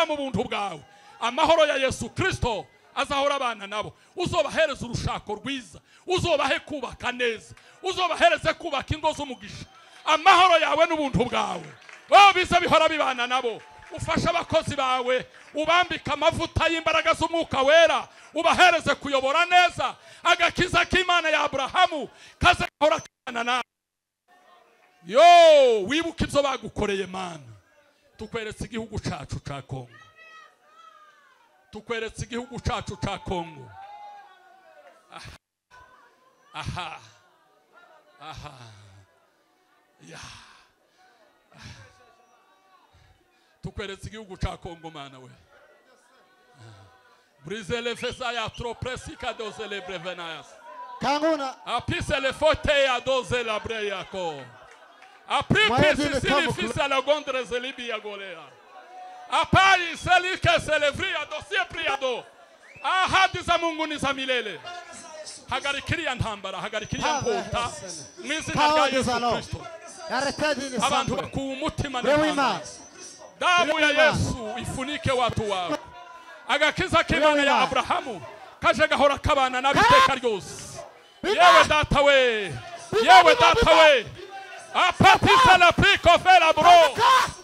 Bagendera mu buntu bwawe. Amahoro ya Yesu Kristo azahora abana nabo. Uzobahereza urushako rwiza, uzobahe kubaka neza, uzobahereze kubaka ingo z'umugisha. Amahoro yawe n'ubuntu bwawe biza bihora bibana nabo. Ufasha abakozi bawe, ubambika amavuta y'imbaraga z'umwuka wera, ubahereze kuyobora neza. Agakiza k'Imana ya Abrahamu kaze gahora kabana nawe. Yo, wibuke ibyo bagukoreye Mana. Tukweretse igihugu cacu ca Kongo. Tukweretse igihugu cacu ca Kongo. Aha. Aha. Ya. Tukweretse igihugu ca Kongo Mana we. Brise le fesaya trop presika doze le brevenayas. Kanguna. Apise le fote ya doze la breyako. Apri fils à la gondre zelibia golea. Apari selike selevria dosie priado. Ahadi za Mungu ni za milele. Hagarikiria ntambara, hagarikiria nkota. Mwizina rya Yesu Kristo. Abantu bakuwa umutima n'Imana. Damu ya Yesu ifunike watu wawe. Agakiza k'Imana ya Abrahamu kaje gahora kabana n'abiteka ryose. Yewe data we, yewe data we. Apatisa la pri kofela bro.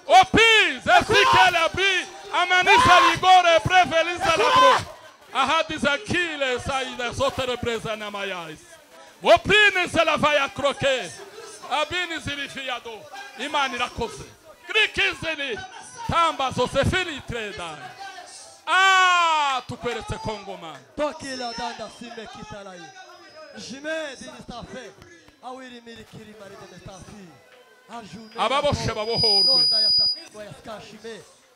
Opi zesike la pri amanisa ligore prevelisa la bro. Ahadi zakile saida sotere presa mayais. Opine se la vaya croquer. Abini zilifiado. Imani rakoze. Krikizeni tamba sosefili treda. Ah, tukweretse Kongo man. Tokila danda sime kitalai. Jime dinistafe. Ababoshe babohorwe.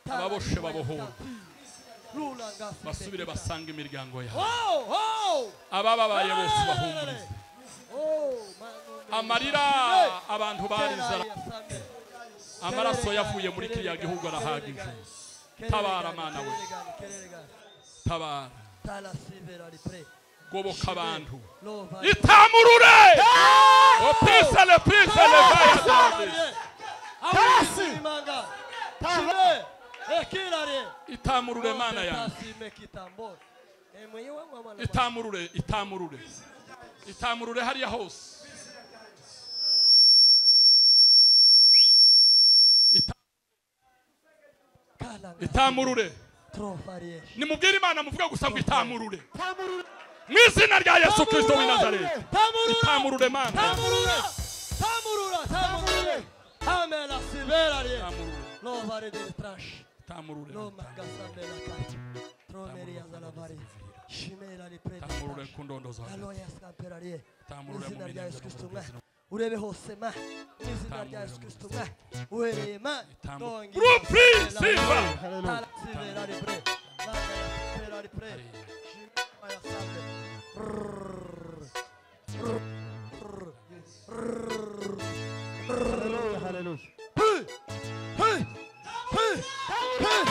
Ababoshe babohorwe. Basubire basanga imiryango yabo. Abababaye bose bahumurize. Amarira abantu barizara. Amaraso yavuye muri kiriya gihugu arahagije. Tabara Mana we. Tabara. Goboka abantu. Itamurure! Opisa le pisa le vaya. Itamurure Mana ya. Itamurure, itamurure. Itamurure hariya hose. Itamurure. Nimubwire Imana muvuga gusa ngo itamurure. Mwizina rya Yesu Kristo w'i Nazareti. Itamurure Mana. Tamurure. Tamurure, tamurure. Amela siverarie. Lovare del trash. Tamurure. Lomagasambela kati. Tromeria zalavari. Shimera li preta. Tamurure kundondo zawe. Aloya skamperarie. Tamurure mu rya Yesu Kristo mwa. Urebe hose ma. Mwizina rya Yesu Kristo mwa. Uhereye ma. Tamurure. Siva. Sivera li pre. Sivera li pre. Hallelujah, hallelujah. Hey, hey, hey, hey, hey,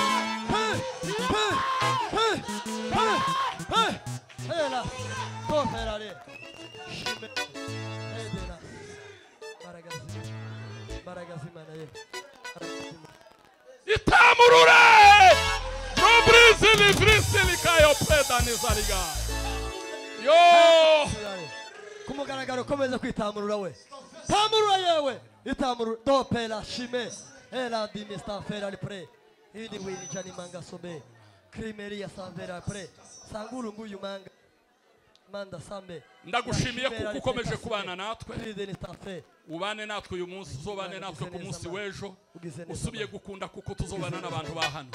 hey, hey, hey, hey, la, toferare, shime, edela, baragazi, baragazi manaye, Itamurure! Brubrizili, brisili kayo preda nizariga. Yo! Kumugaragaro komeza kwitamurura we. Tamurura yewe. Itamurura dopela shime. Ela dimista fera li pre. Idi wili jani manga sobe. Krimeria sanvera pre. Sanguru nguyu manga. Manda sambe. Ndagushimiye kuko ukomeje kubana natwe. Ubane natwe uyu munsi, uzobane natwe ku munsi w'ejo. Usubiye gukunda kuko tuzobana n'abantu ba hano.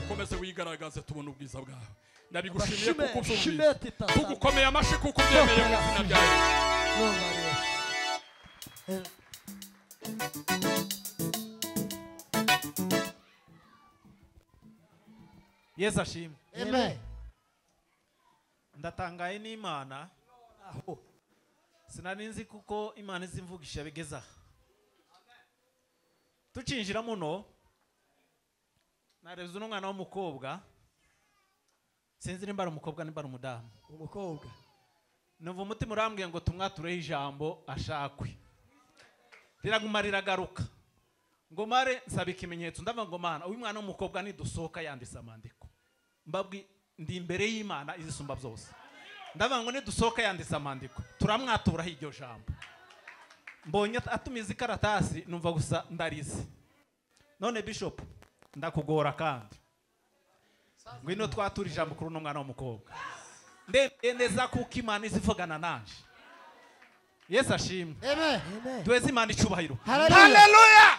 Ukomeze wigaragaze tubone ubwiza bwawe. Ndabigushimiye kuko ubyumvise. Tugukomeye amashi kuko ubyemeye mu izina rya Yesu. Yesu ashimwe. Amen. Ndatangaye n'Imana. Sinari nzi kuko Imana izimvugisha bigeza. Tucinjira muno narebye umwana w'umukobwa. Sinzi nimba ari umukobwa nimba ari umudamu. Umukobwa. Numva umutima urambwiye ngo tumwatureho ijambo ashakwe. Riraguma riragaruka. Ngo mare nsaba ikimenyetso, ndavuga ngo Mana, uyu mwana w'umukobwa nidusohoka yanditse amandiko, mbabwi ndi imbere y'Imana izisumba byose, ndavuga ngo nidusohoka yanditse amandiko turamwaturaho iryo jambo. Mbonye atumiza ikaratasi numva gusa ndarize. None Bishop ndakugora kandi ngwino twatura ijambo kuri uno mwana w'umukobwa, ndemeye neza kuko Imana izivugana nanje. Yesu ashimwe. Amen. Duheze Imana icubahiro. Haleluya.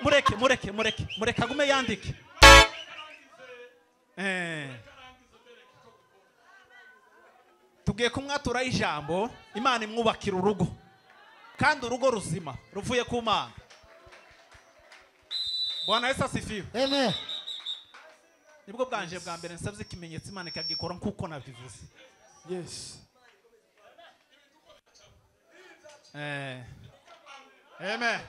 Mureke, mureke, mureke, mureke agume yandike. Tugiye kumwatura ijambo, Imana imwubakira urugo, kandi urugo ruzima ruvuye ku Mana. Bwana Yesu asifiwe. Amen. Nibwo bwanje bwa mbere nsabye ikimenyetso Imana ikagikora nkuko nabivuze. Yes. Amen.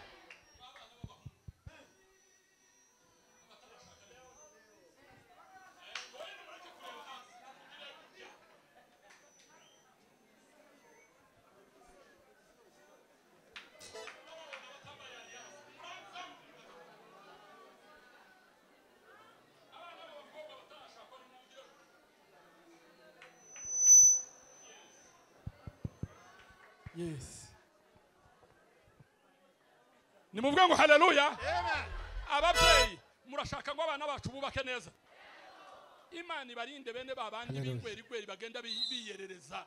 Yes. Nimuvuge ngo haleluya. Amen. Ababyeyi murashaka ngo abana bacu bubake neza. Imana ibarinde bene babandi b'ingweri gweri bagenda biyerereza.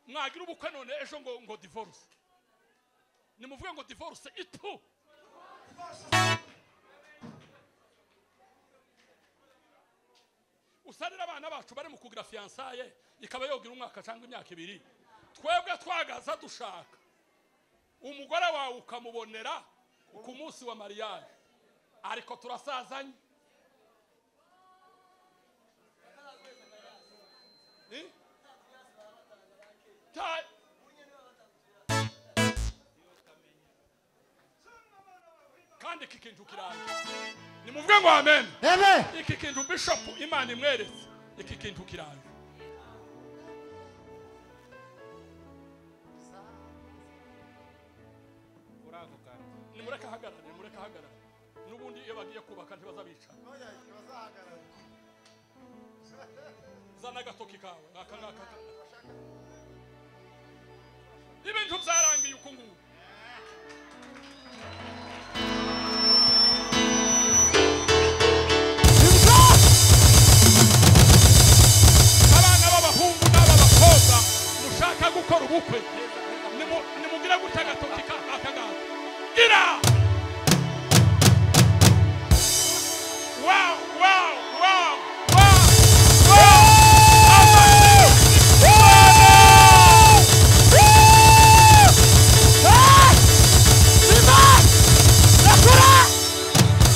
Mwagira ubukwe none ejo ngo divorce. Nimuvuge ngo divorce itu. Usarira abana bacu bari mu kugira fiançailles ikaba yogira umwaka cyangwa imyaka ibiri. Twebwe twagaza dushaka umugore wawe ukamubonera ku munsi wa mariage, ariko turasazanye. Kandi iki kintu kiraje. Nimuvuge ngo amen. Amen. Iki kintu Bishop Imana imweretse, iki kintu kiraje. Nimureke ahagarare, nimureke ahagarare. N'ubundi iyo bagiye kubaka ntibazabica. Zana agatoki kawe, aka ngaka. Ibintu byarangiye uku nguku. Abana b'abahungu n'ab'abakobwa mushaka gukora ubukwe, nimugire gutya agatoki aka ngaka. Gira! Wow, wow, wow, wow, wow!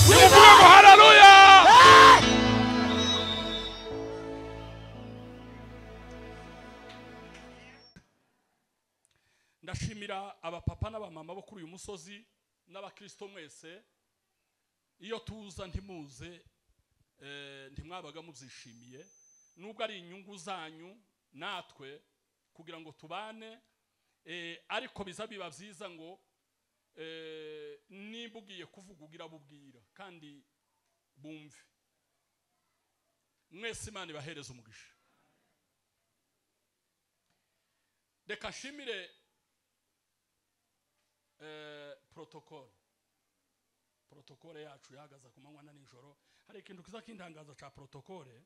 Nimuvuge ngo haleluya! Ndashimira abapapa n'abamama bo kuri uyu musozi n'abakristo mwese. Iyo tuza ntimuze, ntimwabaga mubyishimiye, nubwo ari inyungu zanyu natwe kugira ngo tubane, ariko biza biba byiza ngo nimba ugiye kuvuga ugira bubwira kandi bumve. Mwese Imana ibahereze umugisha. Reka nshimire protocole yacu yahagaze ku manywa na nijoro. Hari ikintu kiza kintangaza ca protocole,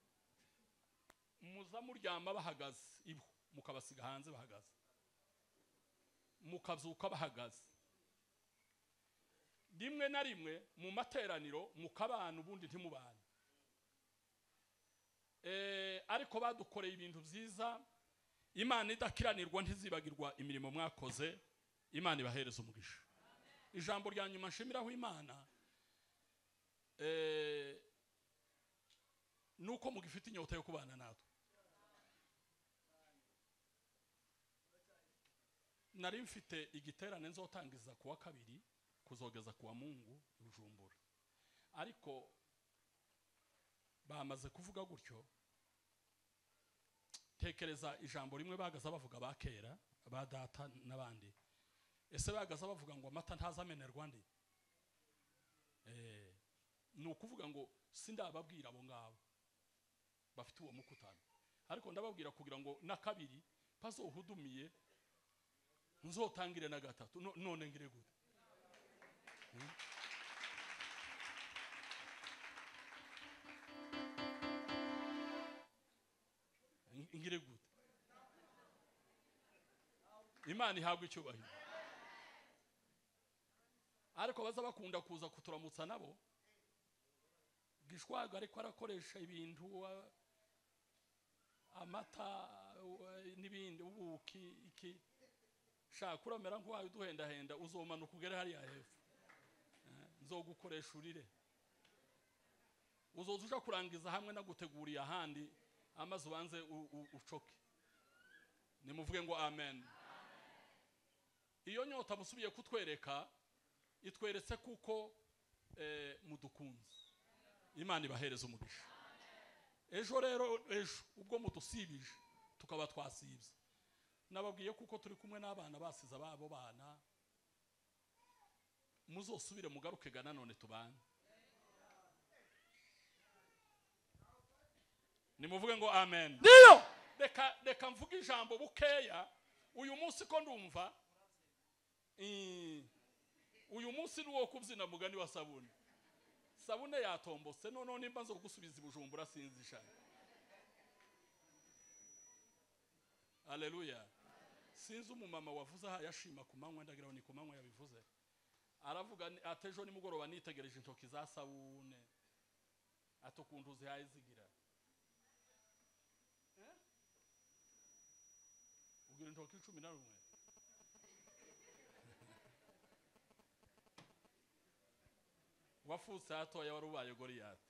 muza muryama bahagaze ibo, mukabasiga hanze bahagaze, mukazuka bahagaze. Rimwe na rimwe mu materaniro mukabana ubundi ntimubana. Ariko badukoreye ibintu byiza. Imana idakiranirwa ntizibagirwa imirimo mwakoze. Imana ibahereze umugisha. Ijambo rya nyuma nshimiraho Imana nuko mugifite inyota yo kubana natwe. Nari mfite igiterane nzotangiza kuwa kabiri kuzogeza kuwa Mungu Bujumbura, ariko bamaze kuvuga gutyo Tekereza ijambo rimwe bagaza bavuga ba kera ba data n'abandi. Ese bagaza bavuga ngo amata ntazamenerwa ndi? Ni ukuvuga ngo sindababwira abo ngabo bafite uwo mukutano, ariko ndababwira kugira ngo na kabiri pazohudumiye nzotangire na gatatu. None ngire gute? Ngire gute? Imana ihabwe icyubahiro. Ariko baza bakunda kuza kuturamutsa nabo Gishwaga ariko arakoresha ibintu amata n'ibindi ubuki iki shaka uramera nk'uwayo uduhendahenda uzomanuka ugere hariya hepfo nzogukoresha urire uzoza uja kurangiza hamwe naguteguriye ahandi amaze ubanze ucoke. Nimuvuge ngo amen. Iyo nyota musubiye kutwereka itweretse kuko mudukunze. Imana ibahereza umugisha. Ejo rero ejo ubwo mudusibije tukaba twasibye, nababwiye kuko turi kumwe n'abana basize ababo bana, muzosubire mugaruke gana none tubane. Nimuvuge ngo amen. Ndiyo. Reka mvuge ijambo bukeya uyu munsi ko ndumva uyu munsi nuwo kubyina mugani wa sabune. Sabune yatombose none nimba nzo gusubiza ibujumbura sinzi shana. Haleluya. Sinzi umumama wavuze aha yashima ku manywa, ndagira ni ku manywa yabivuze. Aravuga atejo nimugoroba nitegereje intoki za sabune atokuntu zihaye zigira. Ugira intoki 11. Wafutse hatoya wari ubaye Goliyati.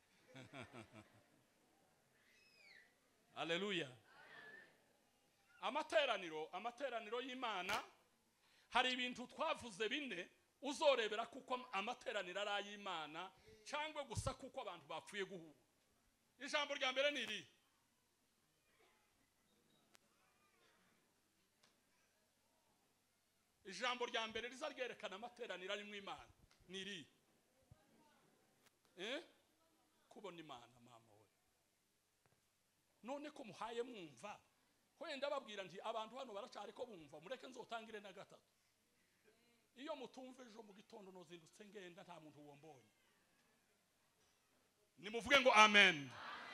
Haleluya. Amateraniro y'Imana hari ibintu twavuze bine uzorebera kuko amateraniro ari ay'Imana cyangwa gusa kuko abantu bapfuye guhura. Ijambo rya mbere ni iri. Ijambo rya mbere rizaryerekana amateraniro ari mu Imana ni iri. Kubona Imana mama we. None ko muhaye mwumva wenda babwira nti abantu hano baracari ko bumva mureke nzotangire na gatatu. Iyo mutumva ejo mu gitondo nozindutse ngenda nta muntu wombonye. Nimuvuge ngo amen.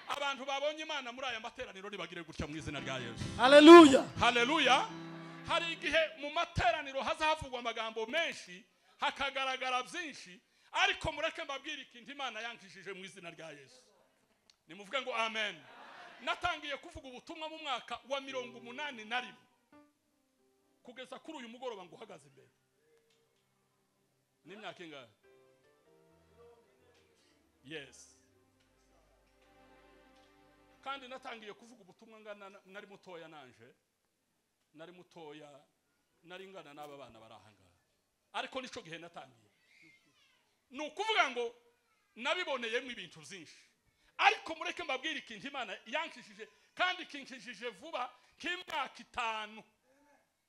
Abantu babonye Imana muri aya materaniro nibagire gutya mu izina rya Yesu. Haleluya. Haleluya. Hari igihe mu materaniro hazahavugwa amagambo menshi hakagaragara byinshi, ariko mureke mbabwire ikintu Imana yankishije mu izina rya Yesu. Nimuvuge ngo amen. Natangiye kuvuga ubutumwa mu mwaka wa 81 kugeza kuri uyu mugoroba ngo uhagaze imbere. Ni imyaka ingahe? Yes. Kandi natangiye kuvuga ubutumwa ngana nari mutoya nanje, nari mutoya, nari ngana n'aba bana barahangaha. Ariko nico gihe natangiye. Ni ukuvuga ngo nabiboneyemo ibintu byinshi. Ariko mureke mbabwire ikintu Imana yankishije kandi kinkishije vuba nk'imyaka 5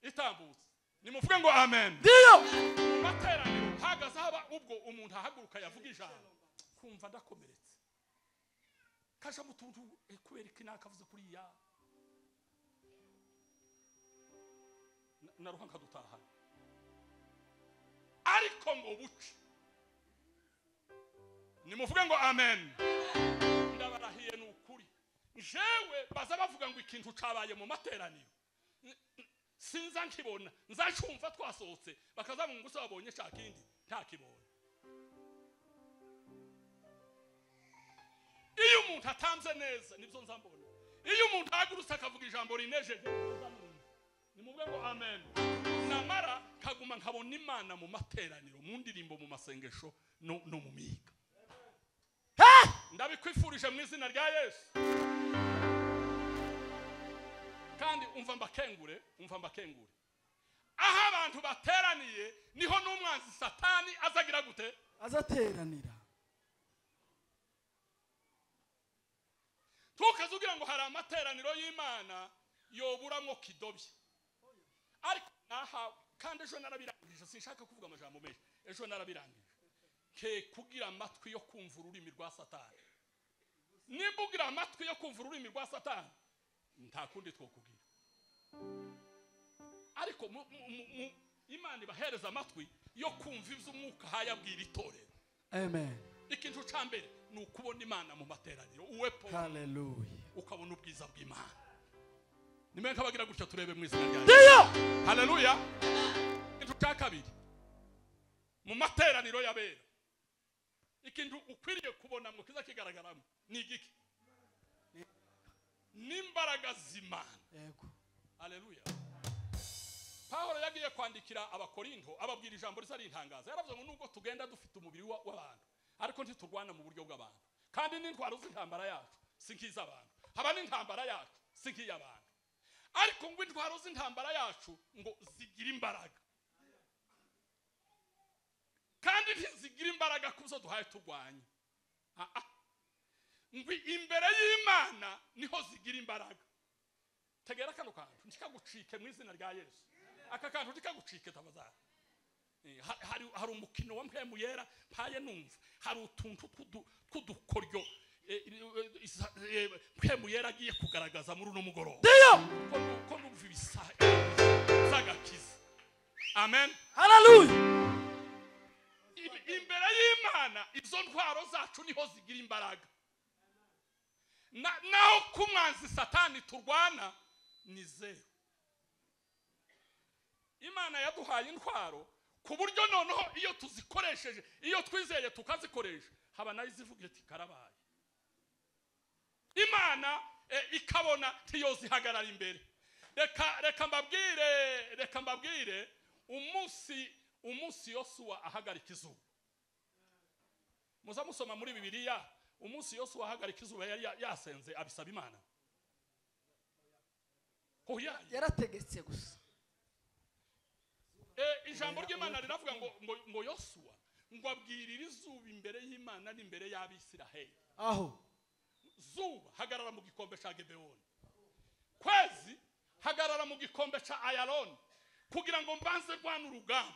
itambutse. Nimuvuge ngo amen. Ndiyo. Materaniro hagaze haba ubwo umuntu ahaguruka yavuga ijambo kumva ndakomeretse. Kaja mutuntu kubera iki nakavuze kuri ya naruha nkadutaha. Ariko ngo buce. Nimuvuge ngo amen. Ndabarahiye nukuri. Jewe baza bavuga ngo ikintu cabaye mu materaniro. Sinza nkibona, nzacumva twasohotse bakaza ngo babonye ca kindi ntakibonye. Iyo umuntu atamze neza nibyo nzambona. Iyo umuntu ahagurutse akavuga ijambo rinejeje nimuvuge ngo amen. Namara kaguma nkabona Imana mu materaniro, mu ndirimbo, mu masengesho no mu mihiga. Ndabikwifurije mu izina rya Yesu. Kandi umva mbakengure, umva mbakengure. Aho abantu bateraniye niho n'umwanzi Satani azagira gute? Azateranira. Tukazugira ngo hari amateraniro y'Imana Yoburamwo kidobye. Ariko naha kandi ejo narabirangije sinshaka kuvuga amajambo menshi. Ejo narabirangije. Ke kugira amatwi yo kumva ururimi rwa Satani. Nimba ugira amatwi yo kumva ururimi rwa Satani, nta kundi twokugira. Ariko Imana ibahereza amatwi yo kumva ivy'umwuka hayabwira itorero. Amen. Ikintu ca mbere ni ukubona Imana mu materaniro. Uwepo. Hallelujah. Ukabona ubwiza bw'Imana. Nimwe nkabagira gutya turebe mu izina rya Yesu. Hallelujah. Ikintu ca kabiri mu materaniro y'abera, ikintu ukwiriye kubona mu kiza kigaragaramo ni igiki? N'imbaraga z'Imana. Yego. Hallelujah. Paulo yagiye kwandikira abakorinto ababwira ijambo risa rintangaza. Yaravuze ngo nubwo tugenda dufite umubiri w'abantu, ariko ntiturwana mu buryo bw'abantu. Kandi n'intwaro z'intambara yacu si nk'iz'abantu. Haba n'intambara yacu si nk'iy'abantu. Ariko ngo intwaro z'intambara yacu ngo zigira imbaraga. Kandi ntizigira imbaraga kuzo duhaye turwanya. Ngo imbere y'Imana niho zigira imbaraga. Tegera kano kantu ntikagucike mu izina rya Yesu. Aka kantu ntikagucike tabazara. Hari umukino wa mpemu yera mpaye numva. Hari utuntu tw'udukoryo mpemu yera agiye kugaragaza muri uno mugoroba. Ko numva ibisaha z'agakiza. Amen. Hallelujah. Imbere y'Imana izo ntwaro zacu niho zigira imbaraga. Naho kumwanzi Satani turwana ni zero. Imana yaduhaye intwaro ku buryo noneho iyo tuzikoresheje, iyo twizeye tukazikoresha, haba nayo izivuga iti karabaye. Imana ikabona ntiyozihagarara imbere. Reka mbabwire umunsi Yosuwa ahagarika izuba. Muza musoma muri Bibiliya, umunsi Yosuwa ahagarika izuba yari yasenze abisaba Imana. Yarategetse gusa. Ijambo ry'Imana riravuga ngo Yosuwa ngo abwirira izuba imbere y'Imana n'imbere y'Abisiraheli. Aho zuba hagarara mu gikombe ca Gibeoni, kwezi hagarara mu gikombe ca Ayaloni, kugira ngo mbanze rwana urugamba.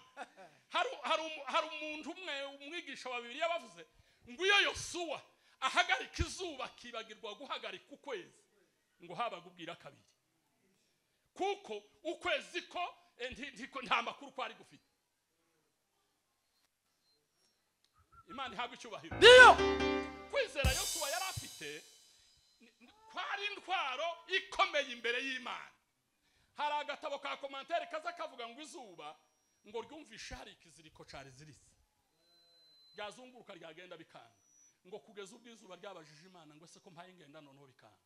Hari umuntu umwe umwigisha wa Bibiliya bavuze ngo iyo Yosuwa ahagarika izuba akibagirwa guhagarika ukwezi, ngo habaga ubwira kabiri, kuko ukwezi ko nta makuru kwari gufite. Imana ihabwe icyubahiro. Kwizera Yosuwa yari afite kwari intwaro ikomeye imbere y'Imana. Hari agatabo ka commentaire kaza kavuga ngo izuba ngo ryumvishe hari ikiziriko cari ziritse, ryazunguruka ryagenda bikanga, ngo kugeza ubwo izuba ryabajije Imana ngo ese ko mpaye ngenda noneho bikanga,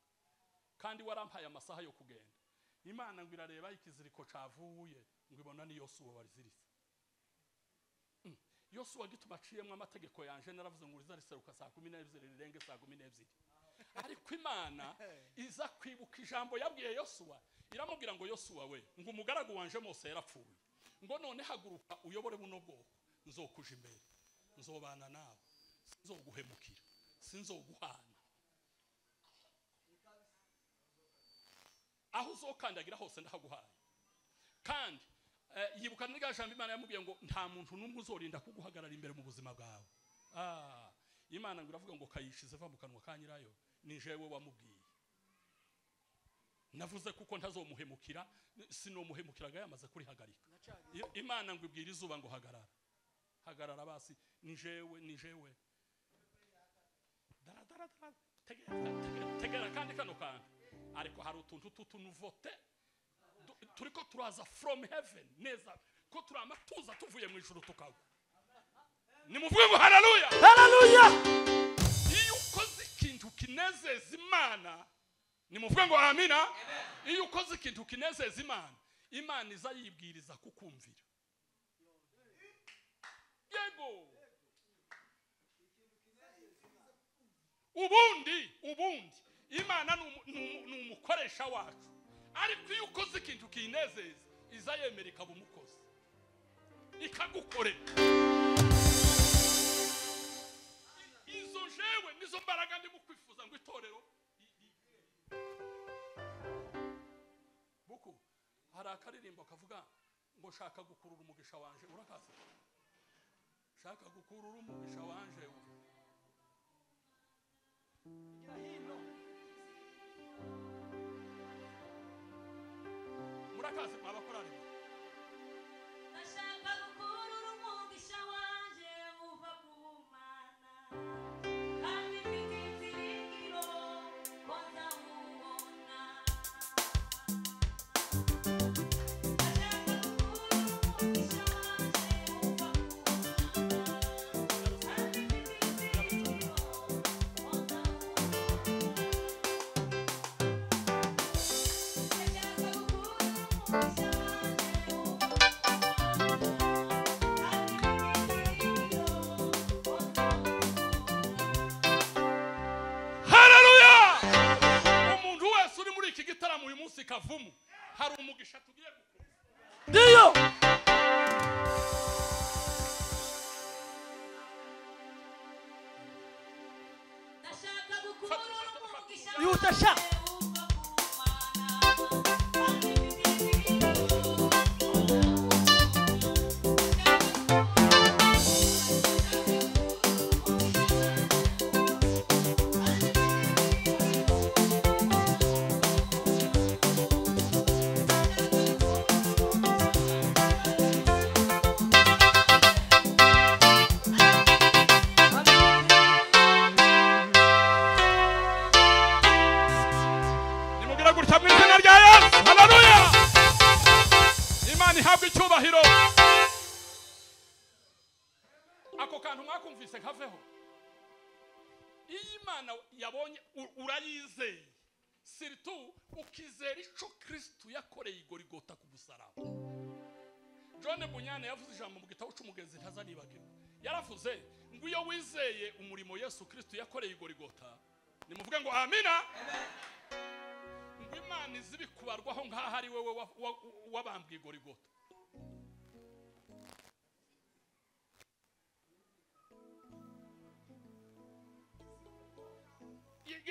kandi warampaye amasaha yo kugenda. Imana ngo irareba ikiziriko cavuye ngo ibona ni Yosuwa wariziritse. Yosuwa gituma aciyemwo amategeko yanje naravuze ngo rizariseruka saa 12 rirenge saa 12. Ariko Imana iza kwibuka ijambo yabwiye Yosuwa, iramubwira ngo Yosuwa we, ngo umugaragu wanje Mose yarapfuye, ngo none haguruka uyobore buno bwoko, nzokuja imbere, nzobana nawe, sinzoguhemukira, sinzoguhana. Aho uzokandagira hose ndahaguhaye. Kandi yibuka n'irya jambo Imana yamubwiye ngo nta muntu n'umwe uzorinda kuguhagarara imbere mu buzima bwawe. Imana ngo iravuga ngo kayishize va mu kanwa ka nyirayo, ni jewe wamubwiye. Navuze kuko ntazomuhemukira, sinomuhemukiraga yamaze kurihagarika. Imana ngo ibwira izuba ngo hagarara. Hagarara basi, ni jewe, ni jewe. Dara dara dara, tegera kandi kano kantu. Ariko hari utuntu tutunuvote turiko turaza from heaven neza ko turamatuza tuvuye mu ijuru tukagwa. Nimuvuge ngo haleluya. Haleluya. Iyo ukoze ikintu kinezeza Imana, nimuvuge ngo amina. Iyo ukoze ikintu kinezeza Imana, Imana iza yibwiriza kukumvira. Yego. Ubundi Imana ni umukoresha wacu. Ariko iyo ukoze ikintu kinezeza, iza yemera ikaba umukozi, ikagukorera. Izo jewe nizo mbaraga ndimo kwifuza ngo itorero. Hari akaririmbo kavuga ngo shaka gukurura umugisha wanje, urakaze. Shaka gukurura umugisha wanje. Murakaze abakorari. Ndashaka gukurura umugisha wanje uva ku Mana, kandi mfite ibyiringiro ko nzawubona. Ndashaka gukurura umugisha wanje uva ku Mana, kandi mfite ibyiringiro ko nzawubona. Ndashaka gukurura umugisha wanje uva ku Haleluya! Umuntu wese uri muri iki gitaramo uyu munsi Kavumu, hari umugisha tugiye gukura. Ndiyo. Ndashaka gukurura umugisha Yihuta sha. wanje uva ku Mana, kandi mfite ibyiringiro ko Nimubwira gutya mu izina rya Yesu. Haleluya! Imana ihabwe icyubahiro. Ako kantu mwakumvise nkaveho. Iyo Imana yabonye urayizeye, siritu ukizera ico Kristo yakoreye i Gorigota ku musaraba. John Bunyan yavuze ijambo mu gitabo c'umugenzi ntazanibagirwa. Yaravuze ngo iyo wizeye umurimo Yesu Kristo yakoreye i Gorigota, nimuvuge ngo amina. Ngo Imana izi bikubarwaho nk'aho ari wewe wabambwe i Gorigota.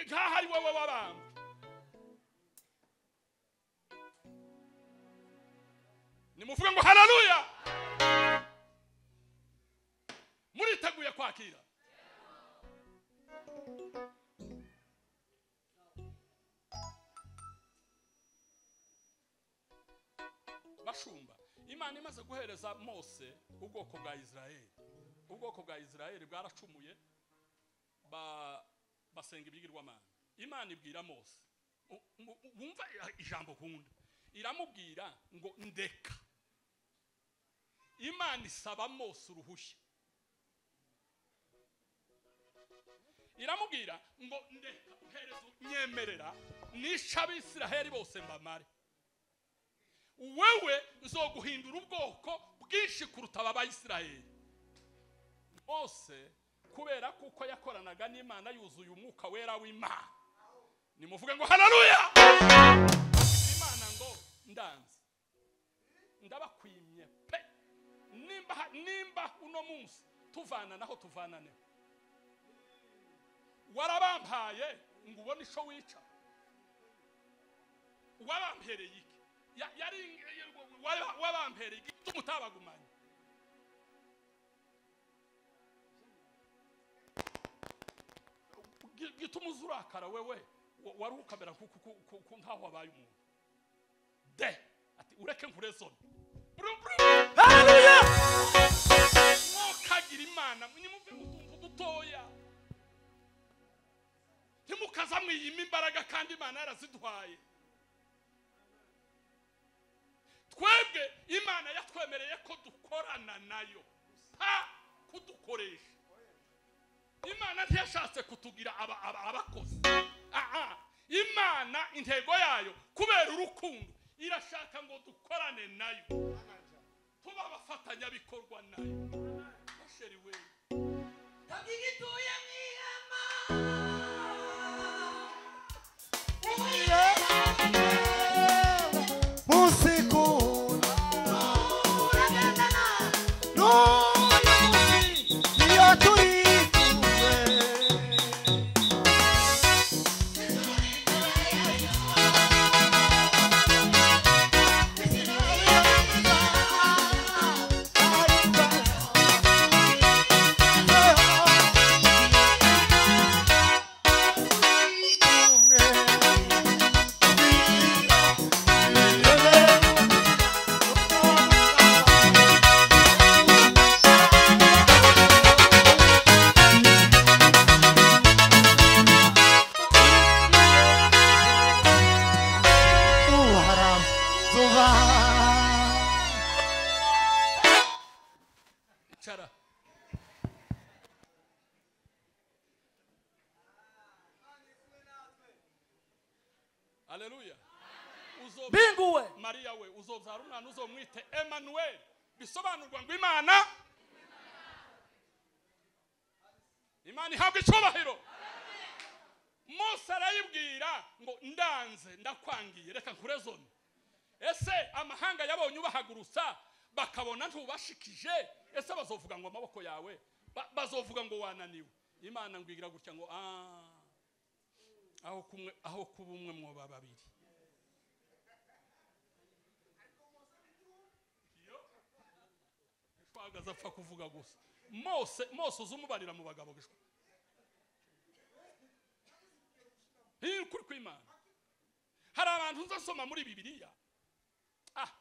Nk'aho ari wowe wabambwe. Nimuvuge ngo haleluya. Muriteguye kwakira? Bashumba, Imana imaze guhereza Mose ubwoko bwa Israeli. Ubwoko bwa Israeli bwaracumuye, basenga ibigirwamana. Imana ibwira Mose, wumva ijambo nkunda, iramubwira ngo ndeka. Imana isaba Mose uruhushya, iramubwira ngo ndeka, mpereza, nyemerera nishe Abisiraheli bose mbamare, wewe nzoguhindura ubwoko bwinshi kuruta aba Bayisiraheli. Mose kubera kuko yakoranaga n'Imana yuzuye umwuka wera w'Imana, nimuvuge ngo haleluya. Imana ngo ndanze, ndabakwimye pe, nimba uno munsi tuvana naho tuvananeho, warabampaye ngo ubone ico wica, wabampereye iki? Wabampereye iki mutabagumanye? Gituma uzurakara wewe wari ukamera nkaho wabaye umuntu. De ati ureke nkurezone. Haleluya. Mwokagira Imana, nimuve mu tuntu dutoya, ntimukaza mwiyima imbaraga kandi Imana yaraziduhaye. Twebwe Imana yatwemereye ko dukorana nayo, nta kudukoresha. Imana ntiyashatse kutugira abakozi. Imana intego yayo kubera urukundo irashaka ngo dukorane nayo, tuba abafatanyabikorwa nayo. Basheri we, Tagigituye mu ihema. Usiku Turagendana n'uyu munsi niyo turi kumwe. Ijuru Zuva. Icara. Haleluya. Binguwe. Maria we uzobyara umwana uzomwite Emmanuel, bisobanurwa ngo Imana. Imana ihabwa icyubahiro. Mose arayibwira ngo ndanze ndakwangiye reka nkurezone. Ese amahanga yabonye ubahagurutsa bakabona ntubashikije, ese bazovuga ngo amaboko yawe, bazovuga ngo wananiwe. Imana ngwigira gutya ngo aho kumwe aho kuba umwe mwoba babiri. Gishwagaza apfa kuvuga gusa. Mose uzumubarira mu bagabo gishwa. Ni ukuri kw'Imana. Hari abantu nzasoma muri Bibiliya.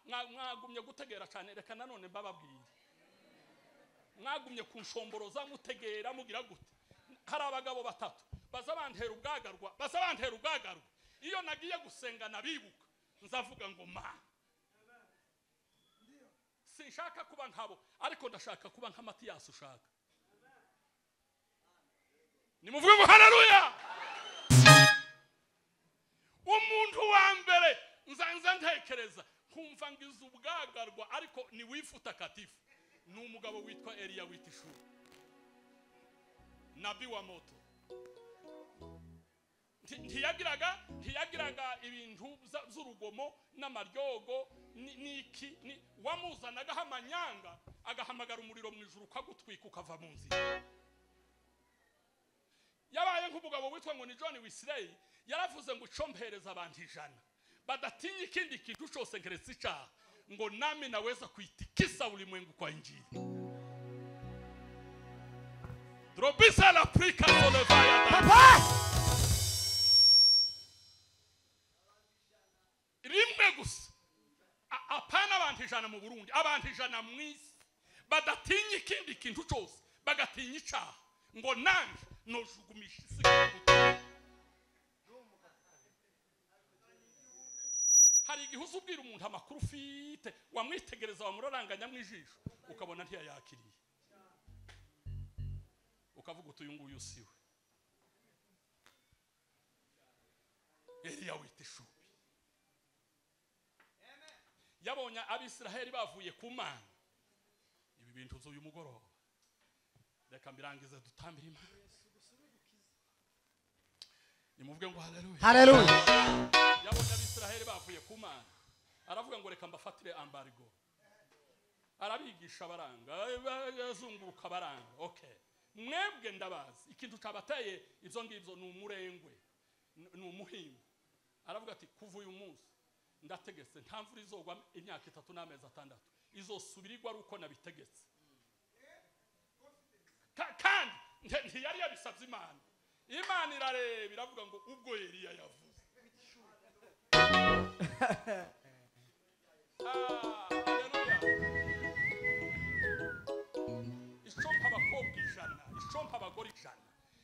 Mwagumye gutegera cyane, reka nanone mbababwire. Mwagumye kunshomboroza mutegera mugira gute. Hari abagabo batatu baza bantera ubwagarwa, baza bantera ubwagarwa. Iyo nagiye gusenga nabibuka nzavuga ngo ma. Sinshaka kuba nkabo, ariko ndashaka kuba nka Matiyasi ushaka. Nimuvuge ngo haleluya. Umuntu wa mbere nzanza ntekereza kumva ngize ubwagarwa, ariko ni wifuta katifu, ni umugabo witwa Eliya witishuri, nabi wa moto. Ntiyagiraga ibintu z'urugomo n'amaryogo n'iki, wamuzanaga amanyanga agahamagara umuriro mu ijuru ukagutwika ukava mu nzira. Yabaye nk'umugabo witwa ngo ni John Wesley, yaravuze ngo icompereza abantu 100 badatinya ikindi kintu cyose nkeretse icyaha, ngo nami naweza kuitikisa ulimwengu kwa injili. Drobisa la prika solevaya. Papa! Rimwe gusa. Apana abantu 100 mu Burundi, abantu 100 mu isi badatinya ikindi kintu cyose, bagatinya icyaha, ngo nanje nojugumisha isi. Hari igihe uzubwira umuntu amakuru ufite, wamwitegereza wamuraranganya mu ijisho ukabona ntiyayakiriye, ukavuga uti uyu nguyu siwe. Eliya witeshubi yabonye Abisiraheli bavuye ku Mana. Ibi bintu uyu mugoroba reka mbirangize dutambire Imana. Nimuvuge ngo haleluya. Haleluya. Yabonye Abisiraheli bavuye ku Mana, aravuga ngo reka mbafatire ambargo. Arabigisha baranga, azunguruka baranga. Okay, mwebwe ndabazi ikintu cabateye ivyo ngivyo ni umurengwe, ni umuhimbo. Aravuga ati kuva uyu munsi ndategetse nta mvura izogwa imyaka 3 n'amezi 6, izosubirirwa ari uko nabitegetse. Kandi ntiyari yabisabye Imana. Imana irareba iravuga ngo ubwo Eliya yavuze. Icompa abakobwa 100, icompa abagore 100,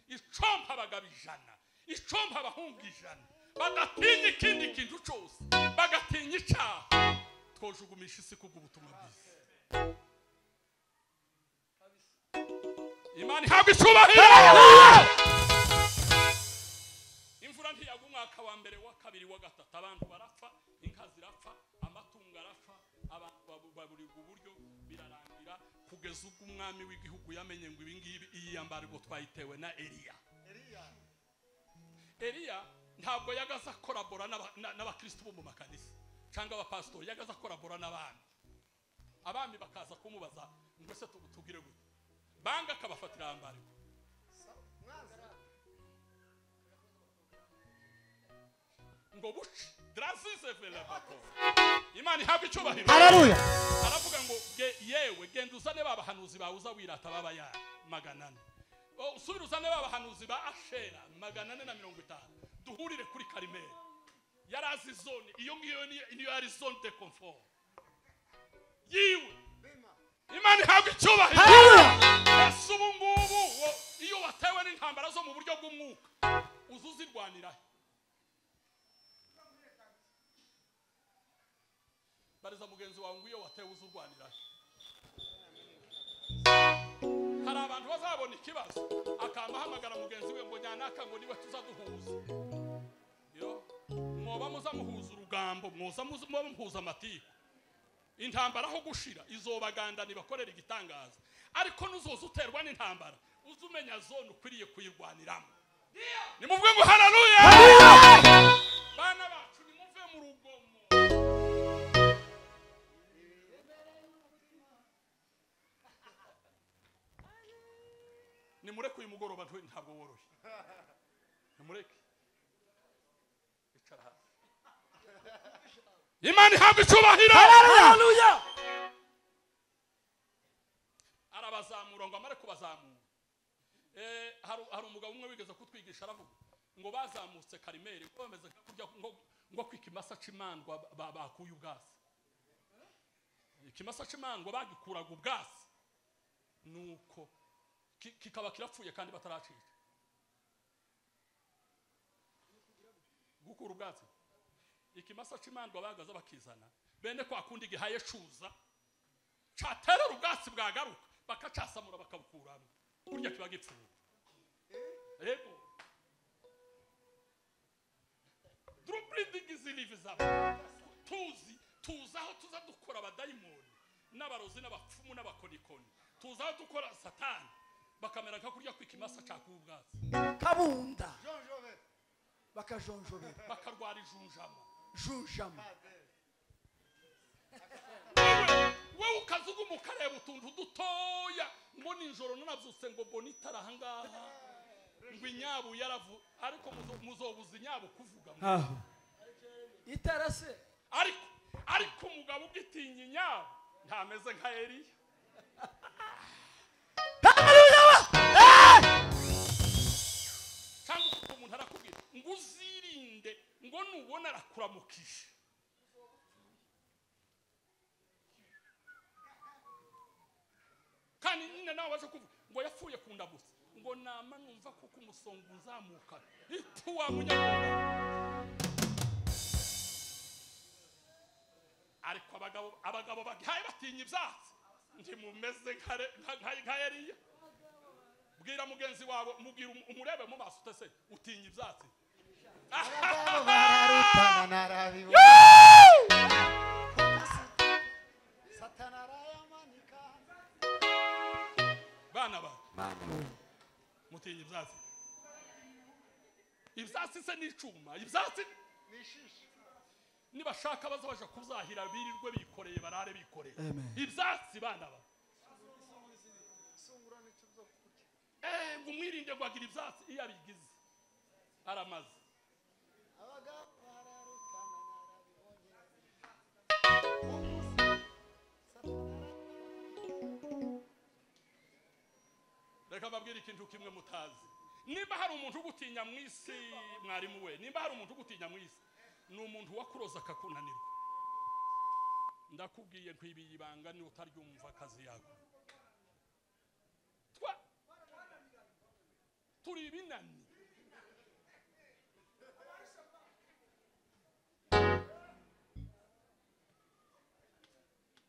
icompa abagabo 100, icompa abahungu 100, badatinya ikindi kintu cyose, bagatinya icyaha, twojugumisha isi kubw'ubutumwa bwiza. Imana ihabwa icyubahiro. Imvura ntiyagwa umwaka wa mbere, wa kabiri, wa gatatu, abantu barapfa, inka zirapfa, amatungo arapfa, abantu baburirwa uburyo, birarangira kugeza ubwo umwami w'igihugu yamenye ngo ibi ngibi iyi yambargo twayitewe na Eliya. Eliya ntabwo yagaza korabora n'abakristo bo mu makanisa cyangwa abapastori, yagaza korabora n'abami. Abami bakaza kumubaza ngo se tugire gute, banga akabafatira ambargo. Ngo buci drasise velabato. Imana ihabwa icyubahiro. Haleluya. Aravuga ngo yewe genda uzane babahanuzi bawe uza wirata baba ya 400, usubire uzane babahanuzi ba Ashera 450, duhurire kuri Karimeli. Yarazi zone iyo ngiyo niyo yari zone de confort yiwe. Imana ihabwa icyubahiro. Haleluya. Ese ubu ngubu iyo watewe n'intambara zo mu buryo bw'umwuka uzuzirwanira. Baza mugenzi wawe ngo iyo watewe uzurwanira. Hari abantu bazabona ikibazo akamahamagara mugenzi we ngo nyanaka ngo niwe tuzaduhuza. Yo mwoba muzamuhuza urugambo, mwoza muhuza amatiku. Intambara aho gushira izobaganda nibakorera igitangaza. Ariko nuzoza uterwa n'intambara uzumenya zone ukwiriye kuyirwaniramo. Nimuvuge ngo haleluya. Bana bacu nimuve mu rugomo. Nimureke uyu mugoroba ntabwo woroshye. Nimureke. Icara hasi. Imana ihabwe icyubahiro. Haleluya. Arabazamura ngo amare kubazamura. Hari umugabo umwe wigeze kutwigisha aravuga ngo bazamutse Karimeli ngo bameze kurya ngo kwikimasa c'imandwa bakuye ubwasi. Ikimasa c'imandwa bagikuraga ubwasi. Nuko kikaba kirapfuye kandi bataracika. Gukura ubwatsi. Ikimasa c'imandwa bagaza bakizana bene kwa kundi gihaye cuza caterera ubwatsi bwagaruka bakacasamura bakabukuramo kurya kiba gipfuye. Yego drublidingiziliviza tuzi tuzaho tuza dukora abadayimoni n'abarozi n'abapfumu n'abakonikoni, tuzaho dukora satani bakamera nka kurya kwikimasa cakuye ubwatsi kabunda bakajonjobera bakarwara ijunjama junjama. Wewe ukazuga ukareba utuntu dutoya ngo nijoro nanavyutse ngo bonita ahangaha ngo inyabu yaravu, ariko muzobuza inyabu kuvuga aho itarase. Ariko umugabo ugitinya inyabu ntameze nka Eliya. Cyangwa umuntu arakubwira ngo uzirinde ngo nubona arakuramukije. Kandi nyine nawe waje kuvuga ngo yapfuye kundamutsa ngo nama numva kuko umusongo uzamuka ituwa munyagomba. Ariko abagabo bagihaye batinya ibyatsi ntimumeze nka Eliya. Bwira mugenzi wawe, mubwira umurebe mu maso utese utinya ibyatsi. Abagabo bararutana narabibona. Satana arayamanika. Bana ba mutinya ibyatsi. Ibyatsi se n'icuma, ibyatsi nishisha. Nibashaka bazabaje kuzahira birirwe bikoreye barare bikoreye. Ibyatsi bana ba ngo umwirinde gwagira ibyatsi iyo abigize aramaze. Abagabo bararutana narabibonye. Reka babwire ikintu kimwe mutazi. Nimba hari umuntu ugutinya mu isi mwarimu we, nimba hari umuntu ugutinya mu isi ni umuntu wakuroza akakunanirwa. Ndakubwiye nkwibiye ibanga ni utaryumva akazi yako. Twa turi binani.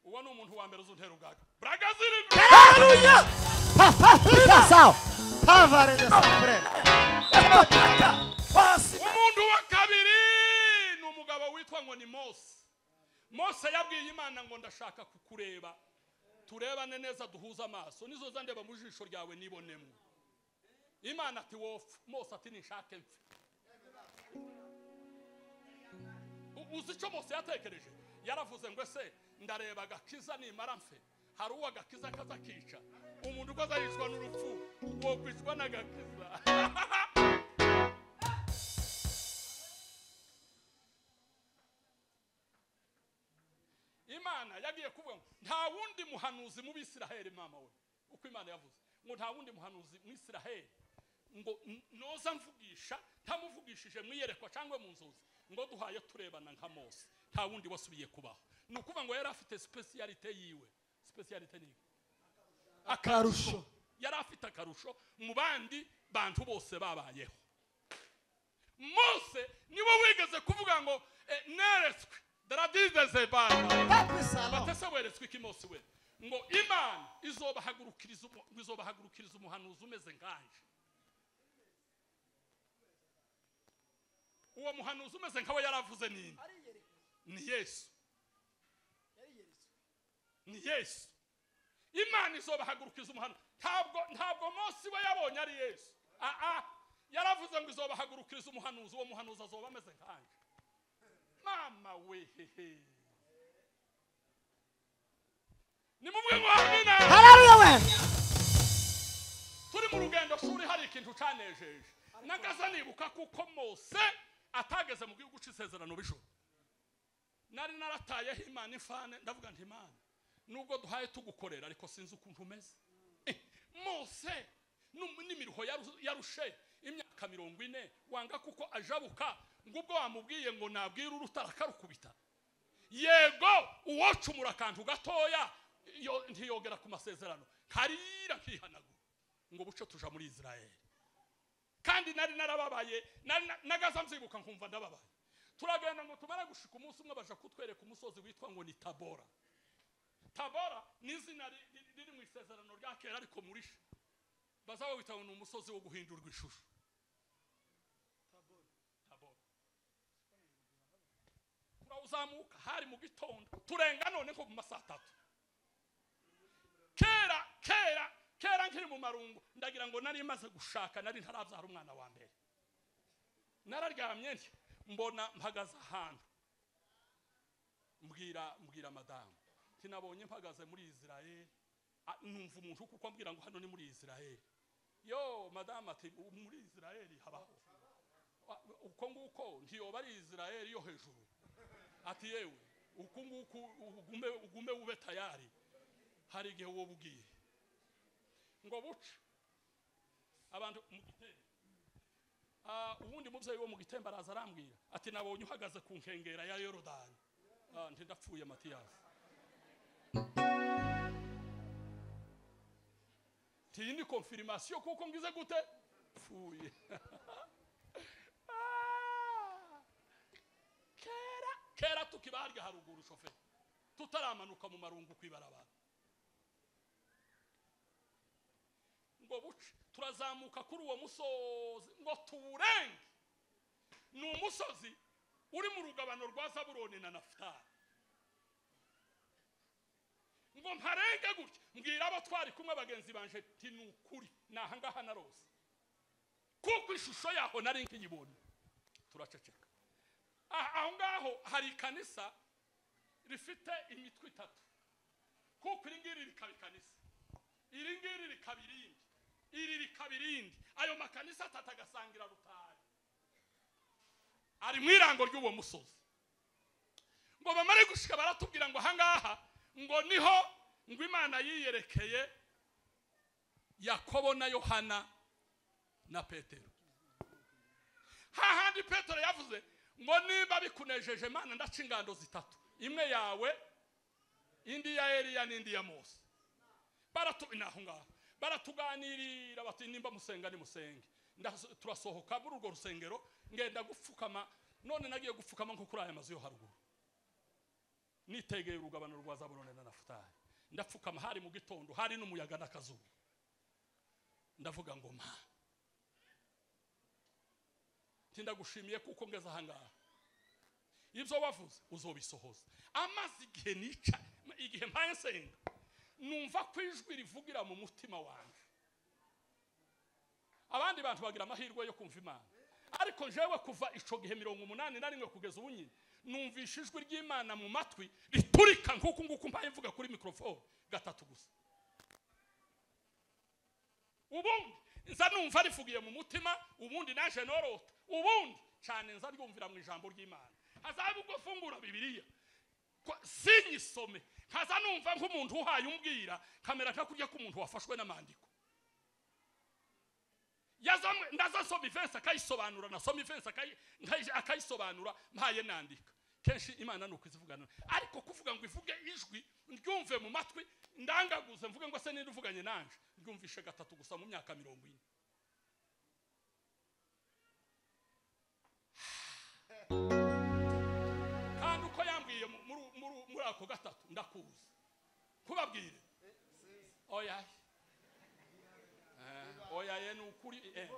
Uwo ni umuntu wa mbere uzuntera ugaga. Bragazili. Haleluya. Umuntu wa kabiri ni umugabo witwa ngo ni Mose. Mose yabwiye Imana ngo ndashaka kukureba, turebane neza duhuze amaso, nizo zandeba mu jisho ryawe nibonemo. Imana ati wofu. Mose ati nishake mfe. Uzi icyo Mose yatekereje? Yaravuze ngo ese ndareba agakiza nimara mfe, hari uwo agakiza kazakica umuntu uko azayicwa n'urupfu wo kwicwa n'agakiza. Imana yagiye kuvuga ngo nta wundi muhanuzi mu Bisiraheli mama we, uko Imana yavuze ngo nta wundi muhanuzi mu Isiraheli ngo noza mvugisha ntamuvugishije mwiyerekwa cyangwa mu nzozi ngo duhaye turebana nka Mose, nta wundi wasubiye kubaho. Ni ukuvuga ngo yari afite specialite yiwe. Specialite ni akarusho. Yari afite akarusho mu bandi bantu bose babayeho. Mose niwe wigeze kuvuga ngo neretswe Daradize zebana. Tape salon. Batese weretswe iki Mose we ngo Imana izobahagurukiriza umuhanuzi umeze nkanje. Uwo muhanuzi umeze nkawe yaravuze nini? Ni Yesu. Ni Yesu. Imana izobahagurukiriza umuhanuzi. Ntabwo Mose we yabonye ari Yesu. Yaravuze ngo izobahagurukiriza umuhanuzi, uwo muhanuzi azoba ameze nkanje. Mama we hehe. Nimubwe ngo amina. Haleluya we. Turi mu rugendo shuri hari ikintu canejeje. Nagaza nibuka kuko Mose atageze mu gihugu c'isezerano bijoro. Nari naratayeho Imana ifane, ndavuga nti Imana nubwo duhaye tugukorera ariko sinzi ukuntu umeze. Mose n'imiruho yarushe imyaka 40 wanga kuko ajabuka ngo ubwo wamubwiye ngo nabwira urutara karukubita. Yego uwocumura akantu gatoya ntiyogera ku masezerano karira nkihanagura ngo buce tuja muri Israel. Kandi nari narababaye, nagaza mzibuka nkumva ndababaye. Turagenda ngo tumara gushika umunsi umwe baja kutwereka umusozi witwa ngo ni Tabora. Tabora ni izina riri mu isezerano rya kera ariko murisha bazaba wita ngo ni umusozi wo guhindurwa ishusho. Tabora. Turawuzamuka hari mu gitondo turenga none nko mu masaha 3. Kera nkiri mu marungu ndagira ngo nari maze gushaka, nari ntarabyara umwana wa mbere. Nararyamye nti mbona mpagaze ahantu, mbwira madamu nti nabonye mpagaze muri Israel, numva umuntu kuko ambwira ngo hano ni muri Israel. Yo madamu ati muri Israel habaho uko nguko, ntiyoba ari Israel yo hejuru. Ati yewe uko nguko ugume ube tayari, hari igihe wowe ugiye ngo buce abantu mu gitemba. Ubundi muvyeyi wo mu gitemba araza arambwira ati nabonye uhagaze ku nkengera ya Yorodani. Nti ndapfuye Matiyasi. Ti ni confirmation kuko ngize gute pfuye. Kera tukibarya haruguru shoferi tutaramanuka mu marungu kwibarabara ngo buce turazamuka kuri uwo musozi ngo tuwurenge. Ni umusozi uri mu rugabano rwa Zabuloni na Nafutali. Ngo mparenge gutya mbwira abo twari kumwe bagenzi banje ti nukuri naha ngaha narose kuko ishusho yaho nari nkiyibona. Turaceceka. Aho ngaho hari ikanisa rifite imitwe 3 kuko iri ngiri rikaba ikanisa, iri ngiri rikaba irindi, iri rikaba irindi. Ayo makanisa 3 agasangira rutari ari mu irango ry'uwo musozi. Ngo bamare gushika baratubwira ngo ahangaha ngo niho ngo Imana yiyerekeye Yakobo na Yohana na Petero. Hahandi Petero yavuze ngo niba bikunejeje Imana ndaca ingando 3, imwe yawe, indi ya Eliya n'indi ya Mose. Naho ngaho baratuganirira bati nimba musenga ni musenge. Turasohoka muri urwo rusengero ngenda gupfukama. None nagiye gupfukama nko kuri aya mazu yo haruguru nitegeye urugabano rwa Zabuloni na Nafutali. Ndapfukama hari mu gitondo, hari n'umuyaga n'akazuba. Ndavuga ngo ma tindagushimiye kuko ngeze ahangaha, ibyo wavuze uzobisohoza. Amaze igihe nica igihe mpaye nsenga numva ko ijwi rivugira mu mutima wanje. Abandi bantu bagira amahirwe yo kumva Imana, ariko jewe kuva ico gihe 81 kugeza ubu nyine numvisha ijwi ry'Imana mu matwi riturika nkuko nguko mpaye mvuga kuri microphone 3 gusa. Ubundi nza numva rifugiye mu mutima, ubundi naje norota, ubundi cyane nza ryumvira mu ijambo ry'Imana. Hazaba ubwo fungura Bibiliya sinyisome nkaza numva nk'umuntu uhaye umbwira kamera nka kurya k'umuntu wafashwe n'amandiko. Ndaza nsoma ivensi akayisobanura, nasoma ivensi akayisobanura mpaye nandika. Kenshi Imana nuko izivugana, ariko kuvuga ngo ivuge ijwi ndyumve mu matwi ndangaguze mvuge ngo se ninde uvuganye nanje, ndyumvishe 3 gusa mu myaka 40. Kandi uko yambwiye Kuri ako gatatu ndakuzi kubabwire oya oya ye nukuri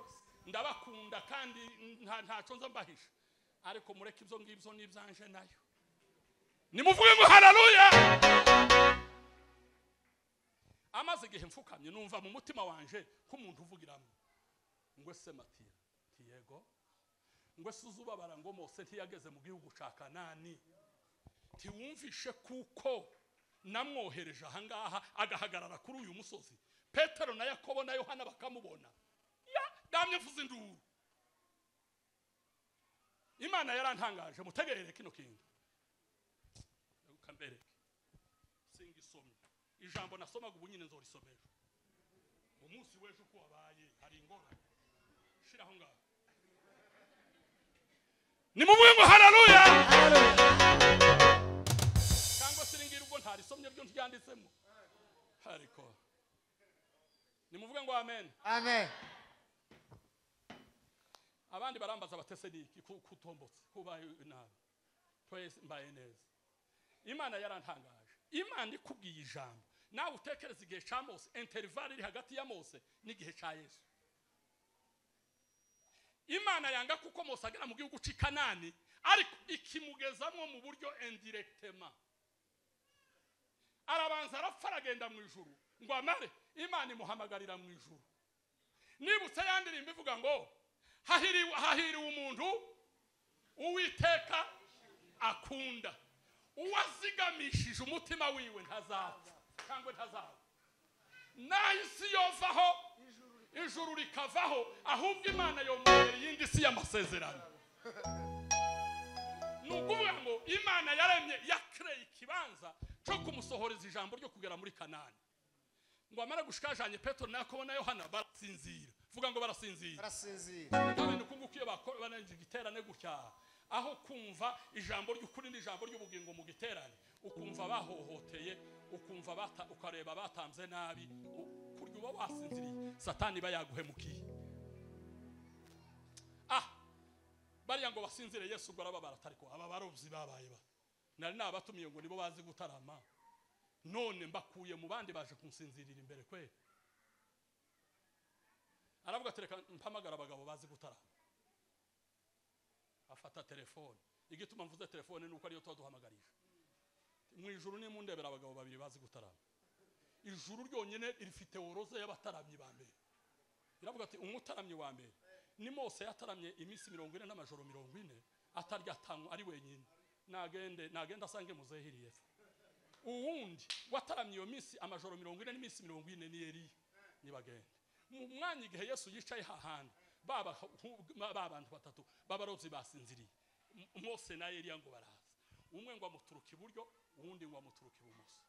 ndabakunda kandi ntaco nza mbahisha ariko mureke ibyo ngibyo n'ibyanje nayo nimuvuge ngo haleluya. Amaze igihe mfukamye numva mu mutima wanje ko umuntu uvugiramo ngo se Matiya tiyego ngo se uzubabara ngo Mose ntiyageze mu gihugu ca Kanani tiwumvishe kuko namwohereje ahangaha agahagarara kuri uyu musozi Petero na Yakobo na Yohana bakamubona ya damye mvuze induru. Imana yarantangaje mutegerere kino kintu kambereke singisomye ijambo nasomaga ubu nyine nzorisomera umunsi w'ejo uko wabaye hari ingorane shiraho ngaho nimuvuge ngo haleluya. Cyangwa se ringira ubwo ntarisomye ryo ntyanditsemo ariko nimuvuge ngo amen. Amen. Abandi barambaza batese niki kutombotse kubaye nabi twese mbaye neza. Imana yarantangaje. Imana ikubwiye ijambo nawe utekereza igihe ca Mose interval iri hagati ya Mose n'igihe ca Yesu. Imana yanga kuko Mose agera mu gihugu c'i Kanani ariko ikimugezamwo mu buryo indirectement. Arabanza arapfa aragenda mu ijuru ngo amare Imana imuhamagarira mu ijuru. Nibutse yandirimba ivuga ngo hahiriwe umuntu Uwiteka akunda uwazigamishije umutima wiwe ntazapfa cyangwa ntazapfa naho isi yovaho ijuru rikavaho ahubwo Imana yomubera iyindi si y'amasezerano. Ni ukuvuga ngo Imana yaremye yakreye ikibanza cyo kumusohoreza ijambo ryo kugera muri Kanani ngo amara gushikajanye Petero na Yakobo na Yohana barasinzira. Vuga ngo barasinzira. Barasinzira. Kandi nukunguka iyo bakora igiterane gutya aho kumva ijambo ry'ukuri n'ijambo ry'ubugingo mu giterane ukumva bahohoteye ukumva ukareba batamze nabi kurya uba wasinziriye Satani bayaguhemukiye. Bariya ngo basinzire Yesu ngo arababara atariko aba barovyi babaye ba nari nabatumiye ngo nibo bazi gutarama none mbakuye mu bandi baje kunsinzirira imbere kwe. Aravuga tereka mpamagara abagabo bazi gutarama. Afata telefone. Igituma mvuze telefone nuko ariyo twaduhamagarisha. Mu ijuru ni mundebera abagabo babiri bazi gutarama. Ijuru ryonyine rifite woroze y'abataramyi ba mbere. Iravuga ati umutaramyi wa mbere ni Mose yataramye iminsi 40 n'amajoro 40 atarya atanywa ari wenyine. Nagende asange muzehiriye. Uwundi wataramye iyo minsi amajoro 40 n'iminsi 40 ni Eliya. Nibagende. Mu mwanya igihe Yesu yicaye hahandi baba abantu batatu babarovyi basinziriye Mose na Eliya ngo baraza umwe ngo amuturuka iburyo uwundi ngo amuturuka ibumoso.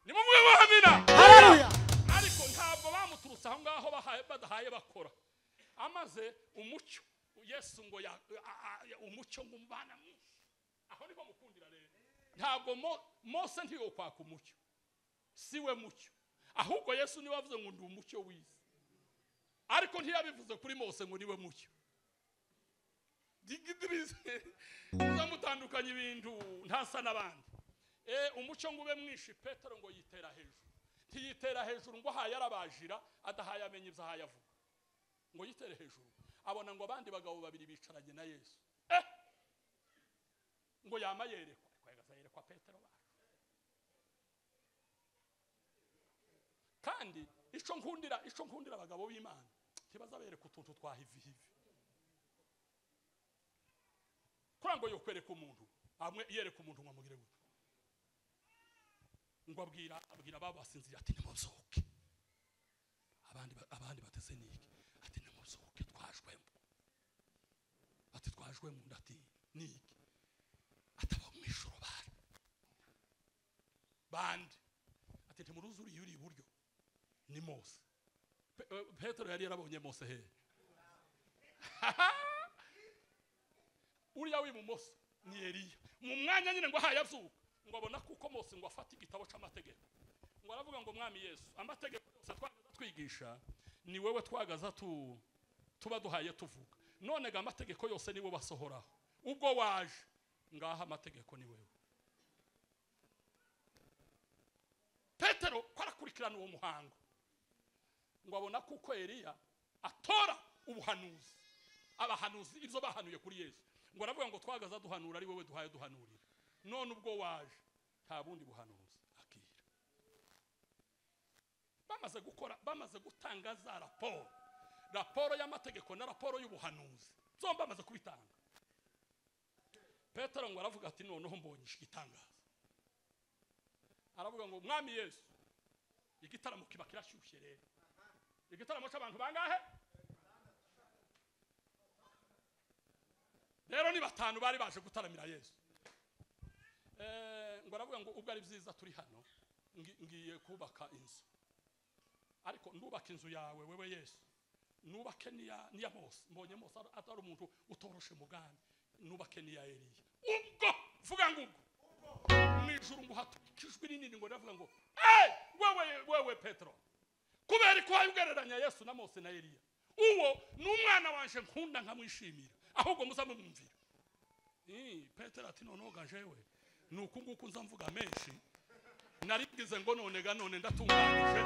Nimumwe amina. Haleluya. Ariko ntabwo bamuturutse aho ngaho badahaye bakora amaze umucyo Yesu ngo umucyo ngo umbana mwinshi aho niho mukundira rero. Ntabwo Mose ntiyo kwaka umucyo siwe mucyo ahubwo Yesu niwe wavuze ngo ndi umucyo w'isi ariko ntiyabivuze kuri Mose ngo niwe mucyo. Digidirize uzamutandukanye ibintu ntasa n'abandi. Umucyo ngo ube mwinshi Petero ngo yitera hejuru. Ntiyitera hejuru ngo ahaye arabajira adahaye amenye ibyo ahaye avuga. Ngo yitere hejuru abona ngo abandi bagabo babiri bicaranye na Yesu. Ngo yama yerekwa ariko yerekwa Petero bacu. Kandi ico nkundira abagabo b'Imana tibazabereka utuntu twa hivi hivi. Kurango yo kwereka umuntu amwe yereka umuntu ngo amugire gute ngo abwira babasinzira ati nimusohoke abandi batese niki ati nimusohoke twajwemo ati twajwemo ndati niki ataba mwishuro bari bandi ati ntimuruzuri yuri iburyo ni Mose. Petero yari yarabonye Mose he uriya w'ibumoso ni Eliya. Mu mwanya nyine ngo ahaye azuka ngo abona kuko Mose ngo afate igitabo c'amategeko ngo aravuga ngo Mwami Yesu amategeko yose twagaza twigisha ni wewe twagaza tuba duhaye tuvuga none ga amategeko yose niwe basohoraho ubwo waje ngaha amategeko ni wewe. Gukurikirana uwo muhango ngo abona kuko Eliya atora ubuhanuzi, abahanuzi ibyo bahanuye kuri Yesu, ngo aravuga ngo twagaza duhanura ari wewe duhaye duhanurira, none ubwo waje nta bundi buhanuzi akira. Bamaze gukora, bamaze gutanga za raporo, raporo y'amategeko na raporo y'ubuhanuzi, zombi bamaze kubitanga. Petero ngo aravuga ati noneho mbonye igitangaza. Aravuga ngo Mwami Yesu, igitaramo kiba kirashyushye rero. Igitaramo cy'abantu bangahe? Rero ni batanu bari baje gutaramira Yesu. Ngo aravuga ngo ubwo ari byiza turi hano, ngiye kubaka inzu. Ariko ndubaka inzu yawe wewe Yesu, nubake niya Mose. Mbonye Mose atari umuntu utoroshe mugambi, nubake niya Eliya. Ubwo vuga ngo ubwo mwijuru ngo hatukijwe rinini, ngo ndavuga ngo wewe Petro, kubera ko ugereranya Yesu na Mose na Eliya, uwo ni umwana wanje nkunda nkamwishimira, ahubwo muzamumvira. Petero ati noneho gajewe nuko nguko nza mvuga menshi, narigize ngo none ga none ndatunganije,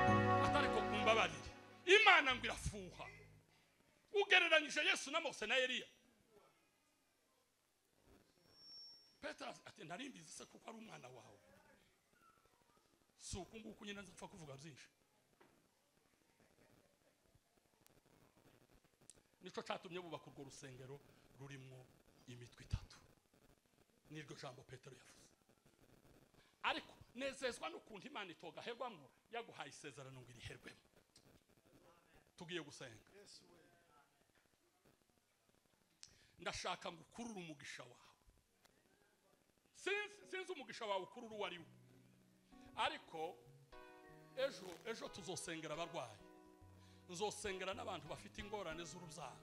atariko kumbabarire. Imana ngo irafuha. Ugereranyije Yesu na Mose na Eliya. Petero ati narimbizi se kuko ari umwana wawe, si uku nguku nyine nzapfa kuvuga byinshi. Nico catumye bubaka urwo rusengero rurimwo imitwe itatu. Niryo jambo Petero yavuze. Ariko nezezwa n'ukuntu Imana itogaherwamwo, yaguhaye isezerano ngo iriherwemo. Tugiye gusenga. Ndashaka ngo ukurure umugisha wawe. Sinzi umugisha wawe ukurura uwo ari wo, ariko ejo tuzosengera abarwayi, nzosengera n'abantu bafite ingorane z'urubyaro.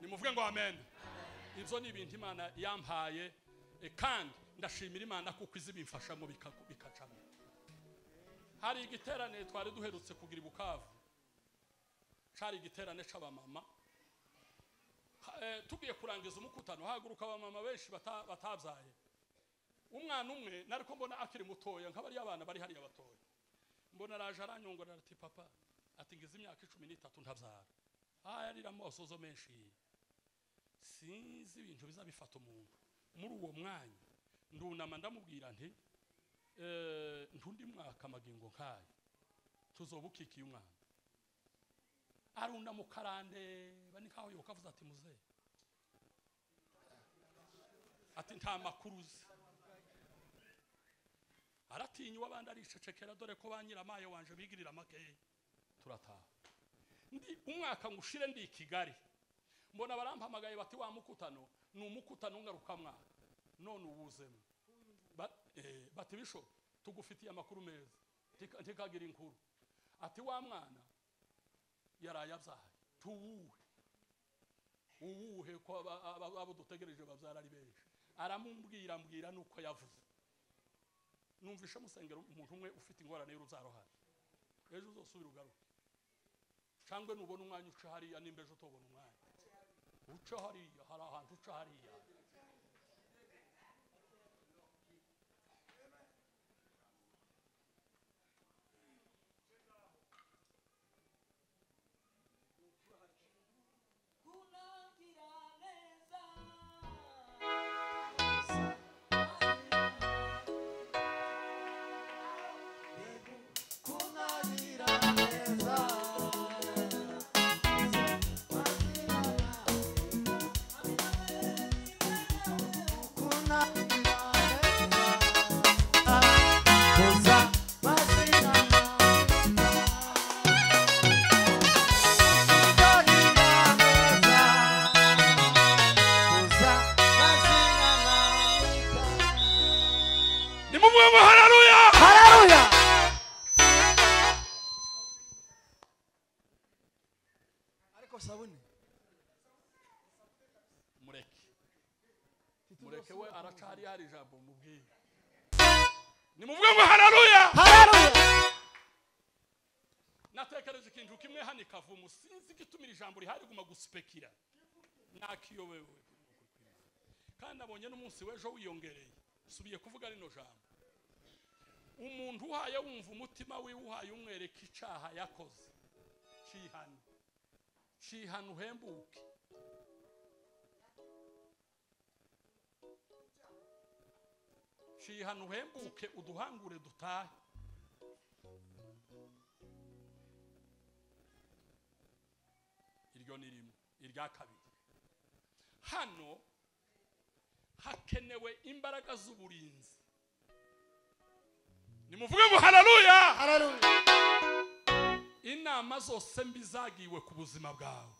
Nimuvuge ngo amen. Ibyo ni ibintu Imana yampaye, kandi ndashimira Imana kuko izibimfashamo bikacamo. Hari igiterane twari duherutse kugira i Bukavu, cari igiterane c'abamama. Tugiye kurangiza umukutano, haguruka abamama benshi batabyaye. Umwana umwe nariko mbona akiri mutoya, nk'abari abana bari hariya batoya, mbona araje aranyongorera ati papa, ati ngize imyaka 13 ntabyara. Yarira amasozo menshi, sinzi ibintu bizabifata umuntu. Muri uwo mwanya ndunama ndamubwira nti ntundi mwaka magingo nkayo tuzobukikiye umwana. Arunda mu karande banikaho yokavuze ati muze, ati nta makuruzi. Aratinywa abandi aricecekera, dore ko banyiramaye wanje bigirira makeya. Turataha ndi umwaka ngushire ndi i Kigali, mbona barampamagaye bati wa mukutano ni umukutano ngaruka mwaka none uwuzemo. Bati bisho tugufitiye amakuru meza, ntikagira inkuru. Ati wa mwana yaraye abyaye, tuwuhe uwuhe ko abo dutegereje babyara ari benshi. Aramumbwira mbwira nuko yavuze. Numvisha musengero umuntu umwe ufite ingorane y'urubyaro hano, ejo uzosubira ugaruke, cyangwa nubona umwanya uca hariya, nimba ejo utobona umwanya uca hariya, hari ahantu uca hariya. Mureke we aracari hari ijambo mubwiye. Nimuvuge ngo haleluya. Haleluya. Natekereje ikintu kimwe hano ikavumu, sinzi gitumira ijambo rihari guma guspekira. Nakiyobewe. Kandi nabonye n'umunsi w'ejo wiyongereye. Subiye kuvuga rino jambo. Umuntu uhaye wumva umutima wiwe uhaye umwereka icaha yakoze. Cihana. Cihana uhembuke. Cihana uhembuke uduhangure dutahe. Iryo ni rimwe, irya kabiri. Hano hakenewe imbaraga z'uburinzi. Nimuvuge ngo haleluya. Haleluya. Inama zose mbi zagiwe ku buzima bwawe,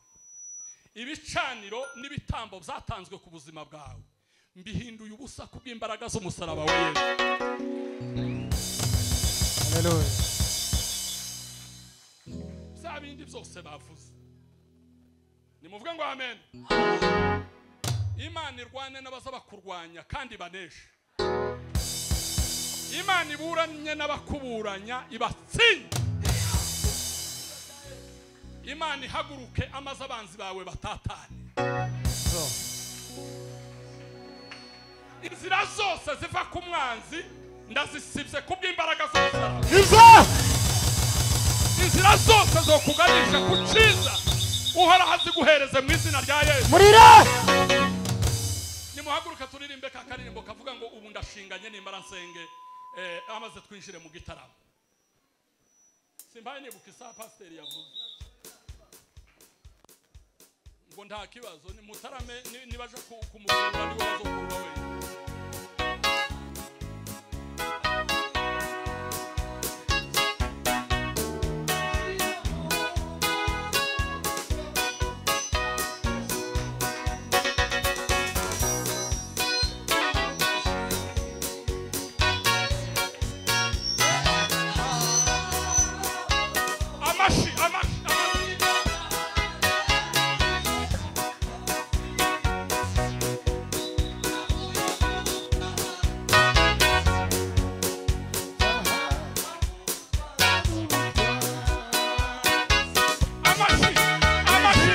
ibicaniro n'ibitambo byatanzwe ku buzima bwawe, mbihinduye ubusa kubw'imbaraga z'umusaraba wa Yesu. Haleluya. Bya bindi byose bavuze. Nimuvuge ngo amen. Imana irwane n'abazaba kurwanya kandi baneshe. Imana iburanye n'abakuburanya ibatsinda. Imana ihaguruke amaze abanzi bawe batatane. Inzira zose ziva ku mwanzi ndazisibye kubw'imbaraga z'umusaraba. Inzira zose zo kuganisha ku cyiza Uhoraho aziguhereze mu izina rya Yesu. Murira. Nimuhaguruka turirimbe ka karirimbo kavuga ngo ubu ndashinganye nimara nsenge, amaze twinjire mu gitaramo. Simbaye nibuka isaha pasiteri yavuze ngo nta kibazo ni mutarame nibaje kumukura niwe bazokurwa wenyine. Amashi, amashi, amashi. Amashi, amashi,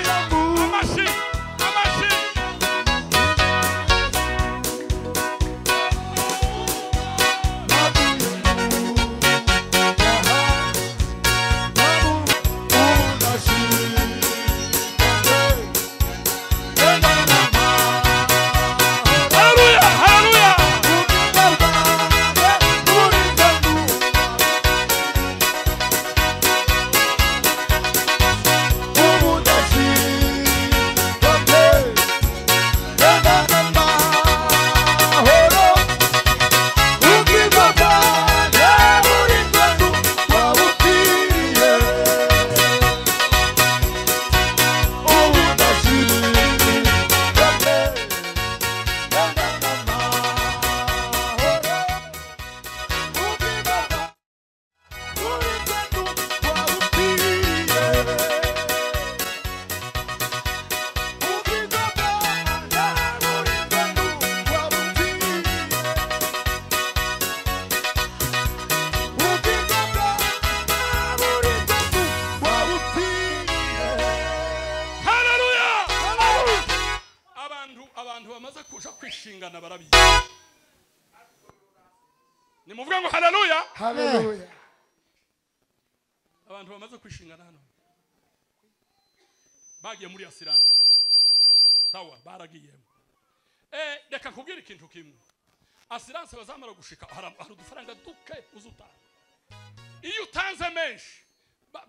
amashi, amashi. Haleluya, haleluya. Haleluya. Abantu bamaze kuja kwishingana barabizi. Nimuvuge ngo haleluya. Haleluya. Abantu bamaze kwishingana hano bagiye muri assurance. Sawa, baragiyemo. Reka nkubwire ikintu kimwe. Assurance bazamara gushika hari udufaranga duke uzutanga. Iyo utanze menshi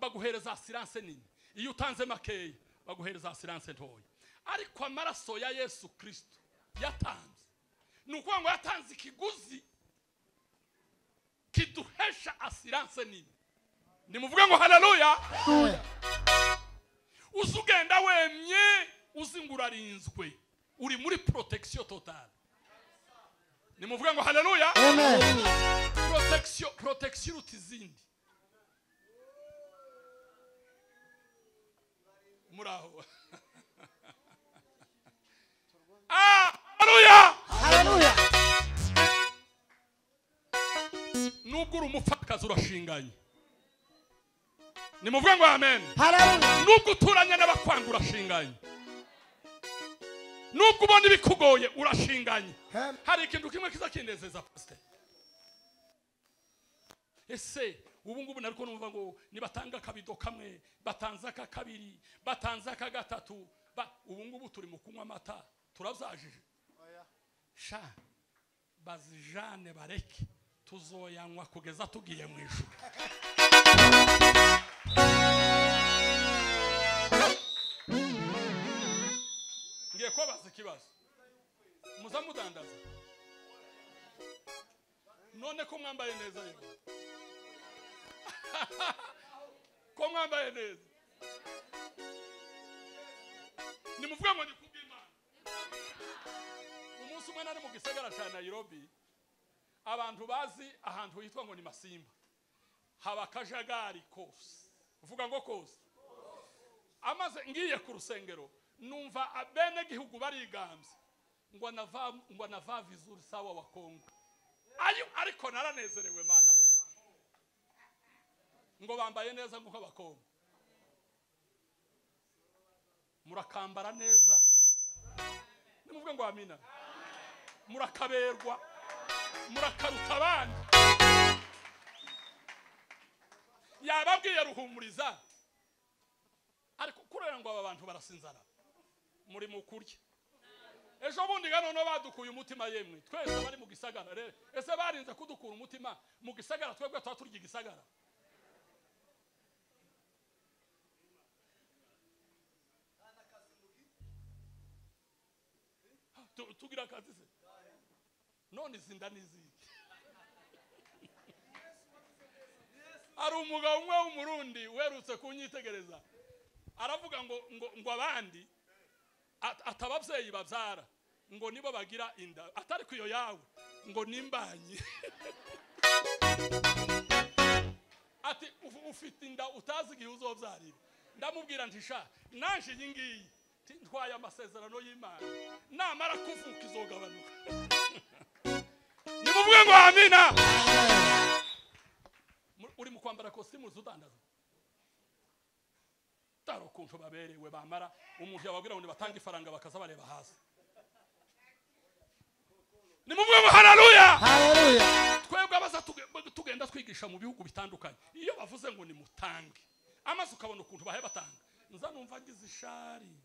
baguhereza assurance nini. Iyo utanze makeya baguhereza assurance ntoya. Ariko amaraso ya Yesu Kristo yatanze, ni ukuvuga ngo yatanze ikiguzi kiduhesha assurance nini. Nimuvuge ngo haleluya. Uzugenda wemye uzi ngo urarinzwe, uri muri protection totale. Nimuvuge ngo haleluya. Amen. Protection iruta izindi. Muraho. Haleluya. Haleluya. Nubwo uri umupfakazi urashinganye. Nimuvuge ngo amen. Haleluya. Nubwo uturanye n'abakwanga urashinganye. Nubwo ubona ibikugoye urashinganye. Hari ikintu kimwe kiza kinezeza pastor. Ese ubu ngubu nariko numva ngo nibatanga akabido kamwe, batanze aka kabiri, batanze aka gatatu, ubu ngubu turi mu kunywa amata turabyajije. Sha bazijane bareke tuzoyanywa kugeza tugiye mu ijuru. Ngiye kubabaza ikibazo. Muza mudandaza. None ko mwambaye neza rero. Ko mwambaye neza. Nimuvuge ngo ni kubw'Imana. Umunsi umwe nari mu gisagara ca Nairobi, abantu bazi ahantu hitwa ngo ni Masimba. Haba akajagari kose. Uvuga ngo kose. Amaze ngiye ku rusengero numva abenegihugu barigambye ngo anavaa vizuri sawa wa Kongo. Ayo ariko naranezerewe mana we. Ngo bambaye neza nkuko abakongo. Murakambara neza. Nimuvuge ngo amina. Murakaberwa. Murakaruta abandi. Yababwiye Ruhumuriza. Ariko kurera ngo aba bantu barasinzara. Muri mu kurya. Ejo bundi gano no badukuye umutima yemwe. Twese bari mu gisagara rero. Ese barinze kudukura umutima mu gisagara twebwe twaturya igisagara. Tugira akazi se. None izinda niziki. Ari umugabo umwe w'umurundi werutse kunyitegereza. Aravuga ngo ngo abandi atababyeyi babyara ngo nibo bagira inda atari kuyo yawe ngo nimbanyi. Ati ufite inda utazi igihe uzobyarira. Ndamubwira nti sha nanje iyi ngiyi ntwaye amasezerano y'Imana namara kuvuka izogabanuka. Nimuvuge ngo amina. Uri mu kwambara kositimu udandaza. Taro kuntu baberewe bamara umuntu yababwira ngo nibatanga ifaranga bakaza bareba hasi. Nimuvuge ngo haleluya. Haleluya. Twebwe abaza tugenda twigisha mu bihugu bitandukanye. Iyo bavuze ngo nimutange amaze ukabona ukuntu bahe batanga. Nza numva ngize ishari.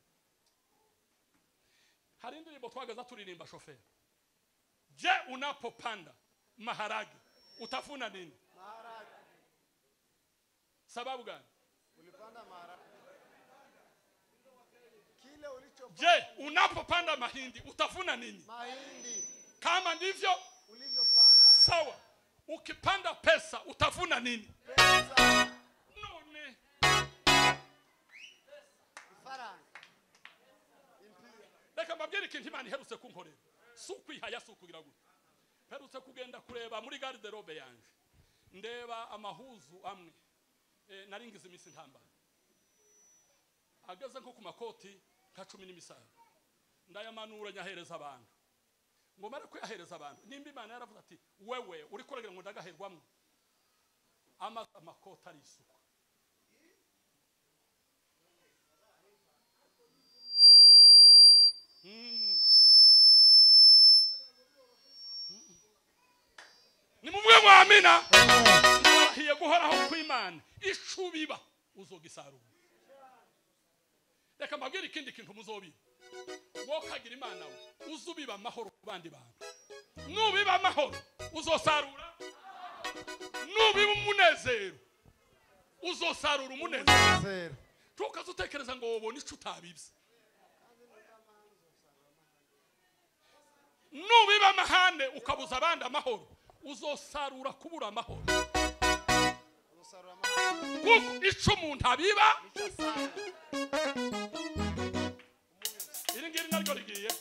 Hari indirimbo twagaza turirimba shoferi. Je, unapopanda maharage utafuna nini? Maharage. Sababu gani? Ulipanda maharage. Kile ulichopanda. Je, unapopanda mahindi utafuna nini? Mahindi. Kama ndivyo ulivyopanda. Sawa. Ukipanda pesa utafuna nini? Pesa. None. Ifaranga. Reka mbabwire ikintu Imana iherutse kunkorera. Si ukwihaya si ukugira gute. Mperutse kugenda kureba muri garde-robe yanje. Ndeba amahuzu amwe. Naringize iminsi ntambara. Ageze nko ku makoti nka 15. Ndayamanura nyahereza abantu. Ngo mara kuyahereza abantu. Nimba Imana yaravuze ati wewe uri kuragira ngo ndagaherwamwe. Amakoti ari isuku. Nimuvuge ngo amina. Narahiye guhoraho kw'Imana. Icubiba uzogisarura. Reka mbabwire ikindi kintu muzobiba. Wokagira Imana we uzubiba amahoro ku bandi bantu. Nubiba amahoro uzosarura. Nubiba umunezero uzosarura umunezero. Tukaza utekereza ngo wobona ico utabibye. Nubiba amahane ukabuza abandi amahoro uzosarura kubura amahoro. Kuko ico umuntu abiba iri ngiri naryo rigiye.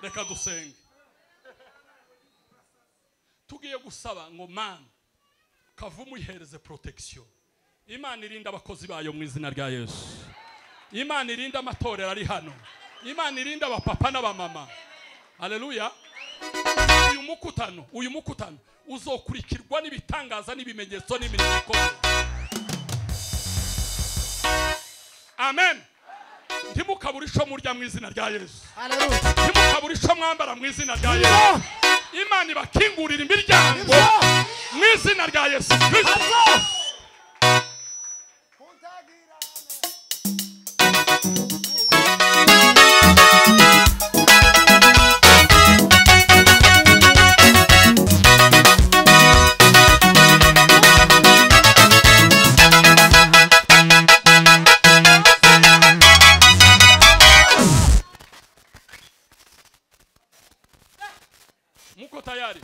Reka dusenge. Tugiye gusaba ngo Mana Kavumu ihereze protection, Imana irinda abakozi bayo mu izina rya Yesu. Imana irinda amatorero ari hano. Imana irinda abapapa n'abamama. Haleluya. Uyu mukutano uzokurikirwa n'ibitangaza n'ibimenyetso n'imirimo ikomeye. Amen. Ntimukabure ico murya mu izina rya Yesu. Haleluya. Ntimukabure ico mwambara mu izina rya Yesu. Imana ibakingurira imiryango mu izina rya Yesu Kristo. Muko tayari?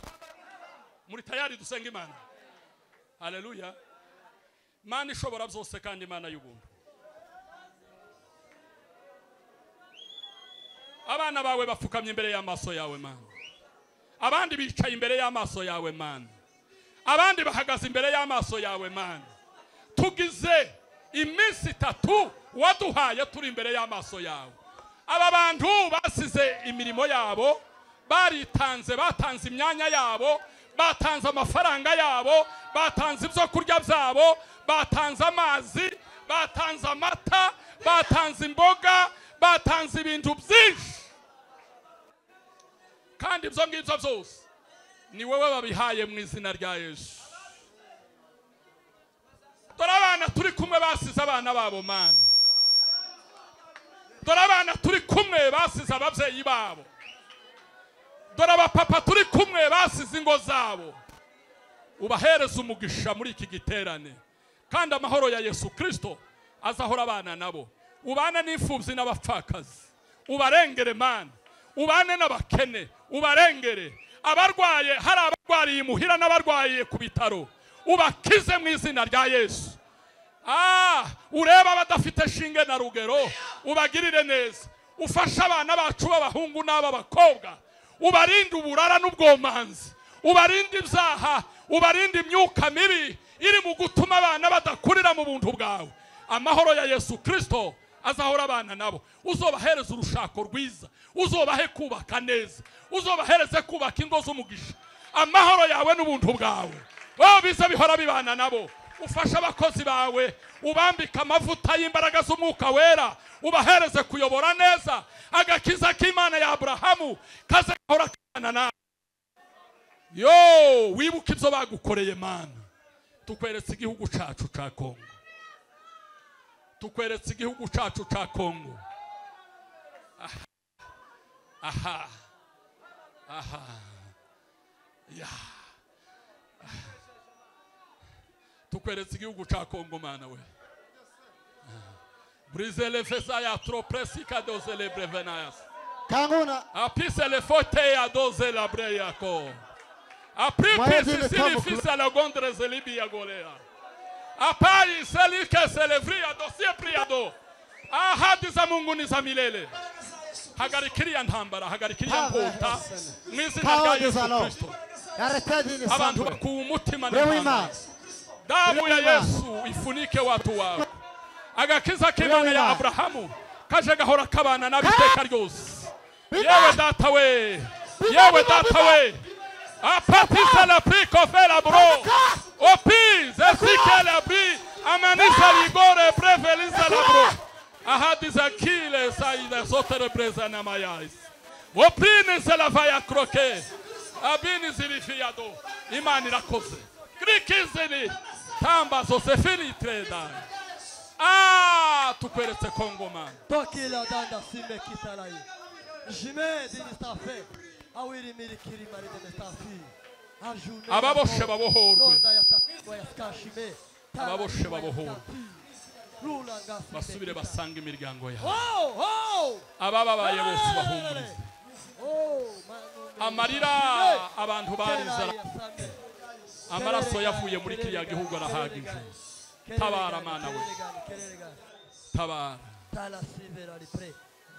Muri tayari dusenga Imana? Haleluya. Imana ishobora byose kandi Imana y'ubuntu. Abana bawe bapfukamye imbere y'amaso yawe Mana. Abandi bicaye imbere y'amaso yawe Mana. Abandi bahagaze imbere y'amaso yawe Mana. Tugize iminsi itatu waduhaye turi imbere y'amaso yawe. Aba bantu basize imirimo yabo, baritanze, batanze imyanya yabo, batanze amafaranga yabo, batanze ibyo kurya byabo, batanze amazi, batanze amata, batanze imboga, batanze ibintu byinshi. Kandi ibyo ngibyo byose ni wowe babihaye mu izina rya Yesu. Dore abana turi kumwe basize abana babo Mana. Dore abana turi kumwe basize ababyeyi babo. Dore abapapa turi kumwe basize ingo zabo. Ubahereze umugisha muri iki giterane, kandi amahoro ya Yesu Kristo azahora abana nabo. Ubane n'imfubyi n'abapfakazi, ubarengere Mana. Ubane n'abakene, ubarengere. Abarwaye, hari abarwariye imuhira n'abarwaye ku bitaro, ubakize mu izina rya Yesu. Ureba abadafite shinge na rugero, ubagirire neza. Ufashe abana bacu b'abahungu n'ab'abakobwa, ubarinde uburara n'ubwomanzi, ubarinde ibyaha, ubarinde imyuka mibi iri mu gutuma abana badakurira mu buntu bwawe. Amahoro ya Yesu Kristo azahora abana nabo. Uzobahereza urushako rwiza, uzobahe kubaka neza, uzobahereze kubaka ingo z'umugisha. Amahoro yawe n'ubuntu bwawe biza bihora bibana nabo. Ufashe abakozi bawe, ubambike amavuta y'imbaraga z'umwuka wera, ubahereze kuyobora neza. Agakiza k'Imana ya Aburahamu kaze gahora kabana nawe. Yo, wibuke ibyo bagukoreye Mana. Tukweretse igihugu cacu ca Kongo. Tukweretse igihugu cacu ca Kongo. Aha. Aha. Ya. Tukweretse igihugu ca Kongo Mana we. Brise le fesaya trop presika doze le brevenayas. Kanguna. Apise le fote ya doze la breya ko. Apri sisi fisa la gondre zelibi ya golea. Apai selike selevria dosie priado. Ahadi za Mungu ni za milele. Hagarikiria ntambara, hagarikiria nkota. Mu izina rya Yesu Kristo. Abantu bakuwe umutima n'Imana. Damu ya Yesu ifunike watu wawe. Agakiza k'Imana ya Abrahamu kaje gahora kabana n'abiteka ryose. Yewe data we, yewe data we. Apatisa la pri kofela bro. Opi zesike la pri amanisa ligore prefelisa la bro. Ahadi zakile saida zote represa na mayais. Oprine se la vaya croquer. Abini zilifiado. Imani rakoze. Krikizini tamba zosefili treda. Tukweretse Kongo man. Tokila danda sime kitalai. Jime dinistafe. Awiri mirikiri mari dinistafi. Ajune. Ababoshe babohorwe. Ababoshe babohorwe. Basubire basanga imiryango yabo. Abababaye bose bahumurize. Amarira abantu barize, amaraso yavuye muri kiriya gihugu arahagije. Tabara Mana we, tabara,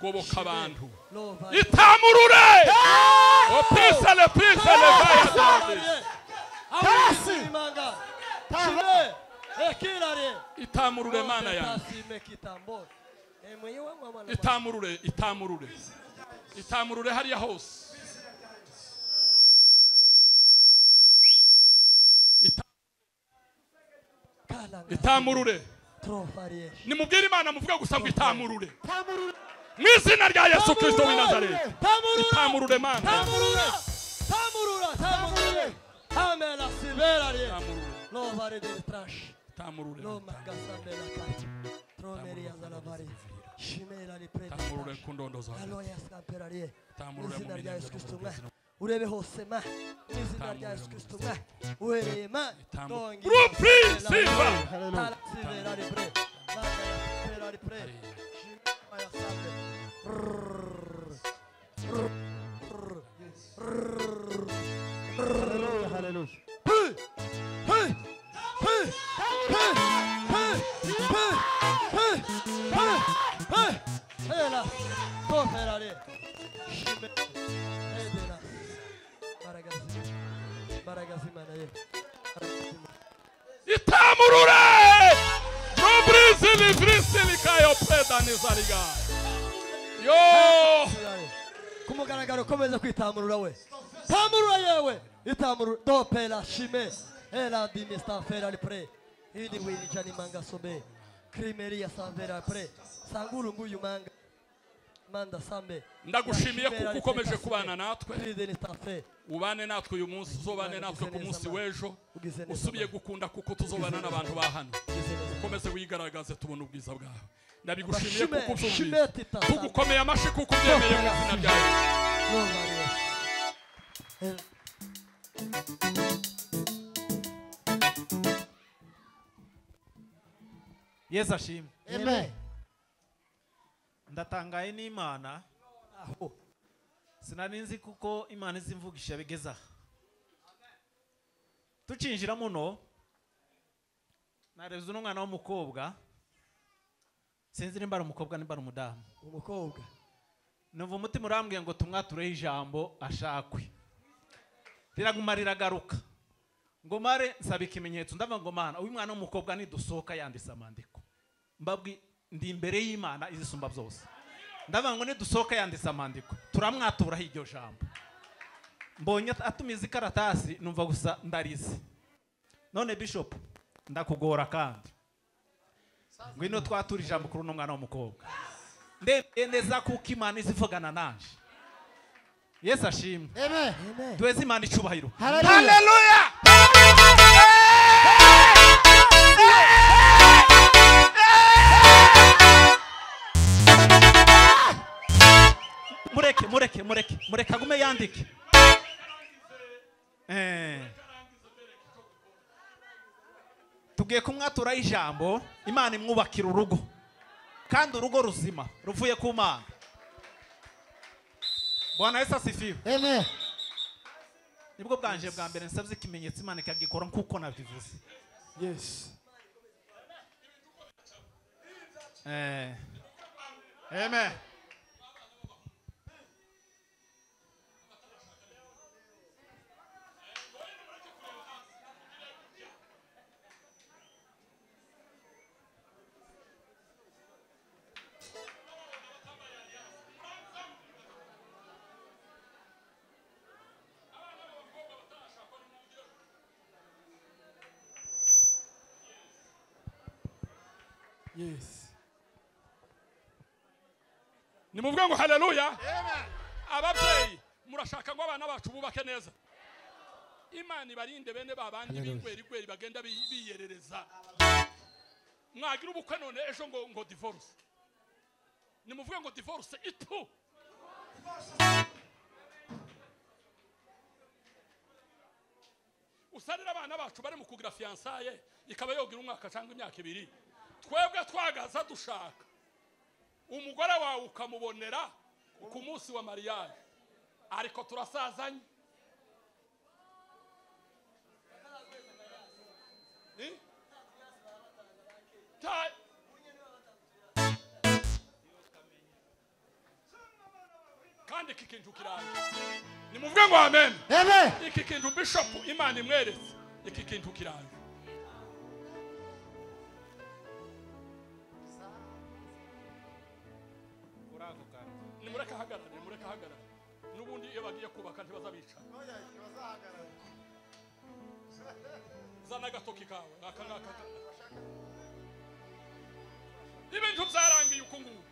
goboka abantu, itamurure. Opisa le pisa le vaya. Ekirare. Itamurure mana yanjye. Itamurure, itamurure. Itamurure hariya hose. Itamurure. Nimubwire Imana muvuga gusa ngo itamurure. Mu izina rya Yesu Kristo w'i Nazareti. Itamurure mana. Tamurura. Tamurura, tamurure. Amela siberarie. Lo vare del trash. Tamurure. Lo magasambela kati. Tromeria zalavari. Shimela li prete. Tamurure kundondo zawe. Aloya skamperarie. Tamurure mu izina rya Yesu Kristo mwa. miryango. Urebe hose ma. Mu izina rya Yesu Kristo mwa. Uhereye ma. Tongi. Rupri sifa. Tala sibera li pre. Sibera li pre. Shimela sambe. Hallelujah, hallelujah. Hey! Hey! Hey! Hey! Hey! Hey! Hey! Hey! Hey! Ela! Toferare! Shime! Edela! Baragazima! Baragazima naye! Baragazima! Itamurure! Rubrizili vrisili kayo preda nizariga. Yo! Kumugaragaro komeza kwitamurura we. Tamurura yewe. Itamurura dopela shime. Ela dimista fera li pre. Idi wili jani manga sobe. Krimeria sanvera pre. Sanguru nguyu manga. Manda sambe. Ndagushimiye kuko ukomeje kubana natwe. Ubane Ubane natwe uyu munsi, uzobane natwe ku munsi w'ejo. Usubiye gukunda kuko tuzobana n'abantu ba hano. Ukomeze wigaragaze tubone ubwiza bwawe. Ndabigushimiye kuko ubyumvise. Tugukomeye amashi kuko ubyemeye mu izina rya Yesu. Yesu ashimwe. Amen. Ndatangaye n'Imana. Sinari nzi kuko Imana izimvugisha bigeza. Tucinjira muno nareze uno mwana w'umukobwa. Sinzi nimba ari umukobwa nimba ari umudamu. Umukobwa. Numva umutima urambwiye ngo tumwatureho ijambo ashakwe. Riraguma riragaruka. Ngo mare nsaba ikimenyetso ndavuga ngo mana uyu mwana w'umukobwa nidusohoka yanditse amandiko. Mbabwi ndi imbere y'Imana izisumba byose. Ndavuga ngo nidusohoka yanditse amandiko turamwaturaho iryo jambo. Mbonye atumiza ikaratasi numva gusa ndarize. None Bishop ndakugora kandi. Ngwino twatura ijambo kuri uno mwana w'umukobwa. Ndemeye neza kuko Imana izivugana nanje. Yesu ashimwe. Amen. Duheze Imana icubahiro. Hallelujah. Mureke, mureke, mureke, mureke agume yandike. Tugiye kumwatura ijambo, Imana imwubakira urugo. Kandi urugo ruzima ruvuye ku Mana. Bwana Yesu asifiwe. Amen. Nibwo bwanje bwa mbere nsabye ikimenyetso Imana ikagikora nkuko nabivuze. Yes. Amen. Yes. Nimuvuge ngo haleluya. Amen. Ababyeyi murashaka ngo abana bacu bubake neza. Imana ibarinde bene babandi b'ingweri gweri bagenda biyerereza. Mwagira ubukwe none ejo ngo ngo divorce. Nimuvuge ngo divorce itu. Usarira abana bacu bari mu kugira fiançailles ikaba yogira umwaka cyangwa imyaka ibiri. Twebwe twagaza dushaka umugore wawe ukamubonera ku munsi wa mariage, ariko turasazanye. Kandi iki kintu kiraje. Nimuvuge ngo amen. Amen. Iki kintu Bishop Imana imweretse, iki kintu kiraje. ikahagarara. N'ubundi iyo bagiye kubaka ntibazabicara. Zana agatoki kawe aka ngaka. Ibintu byarangiye uku nguku.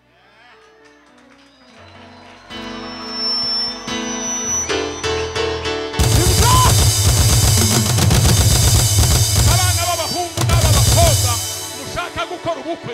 Abana b'abahungu n'ab'abakobwa mushaka gukora ubukwe.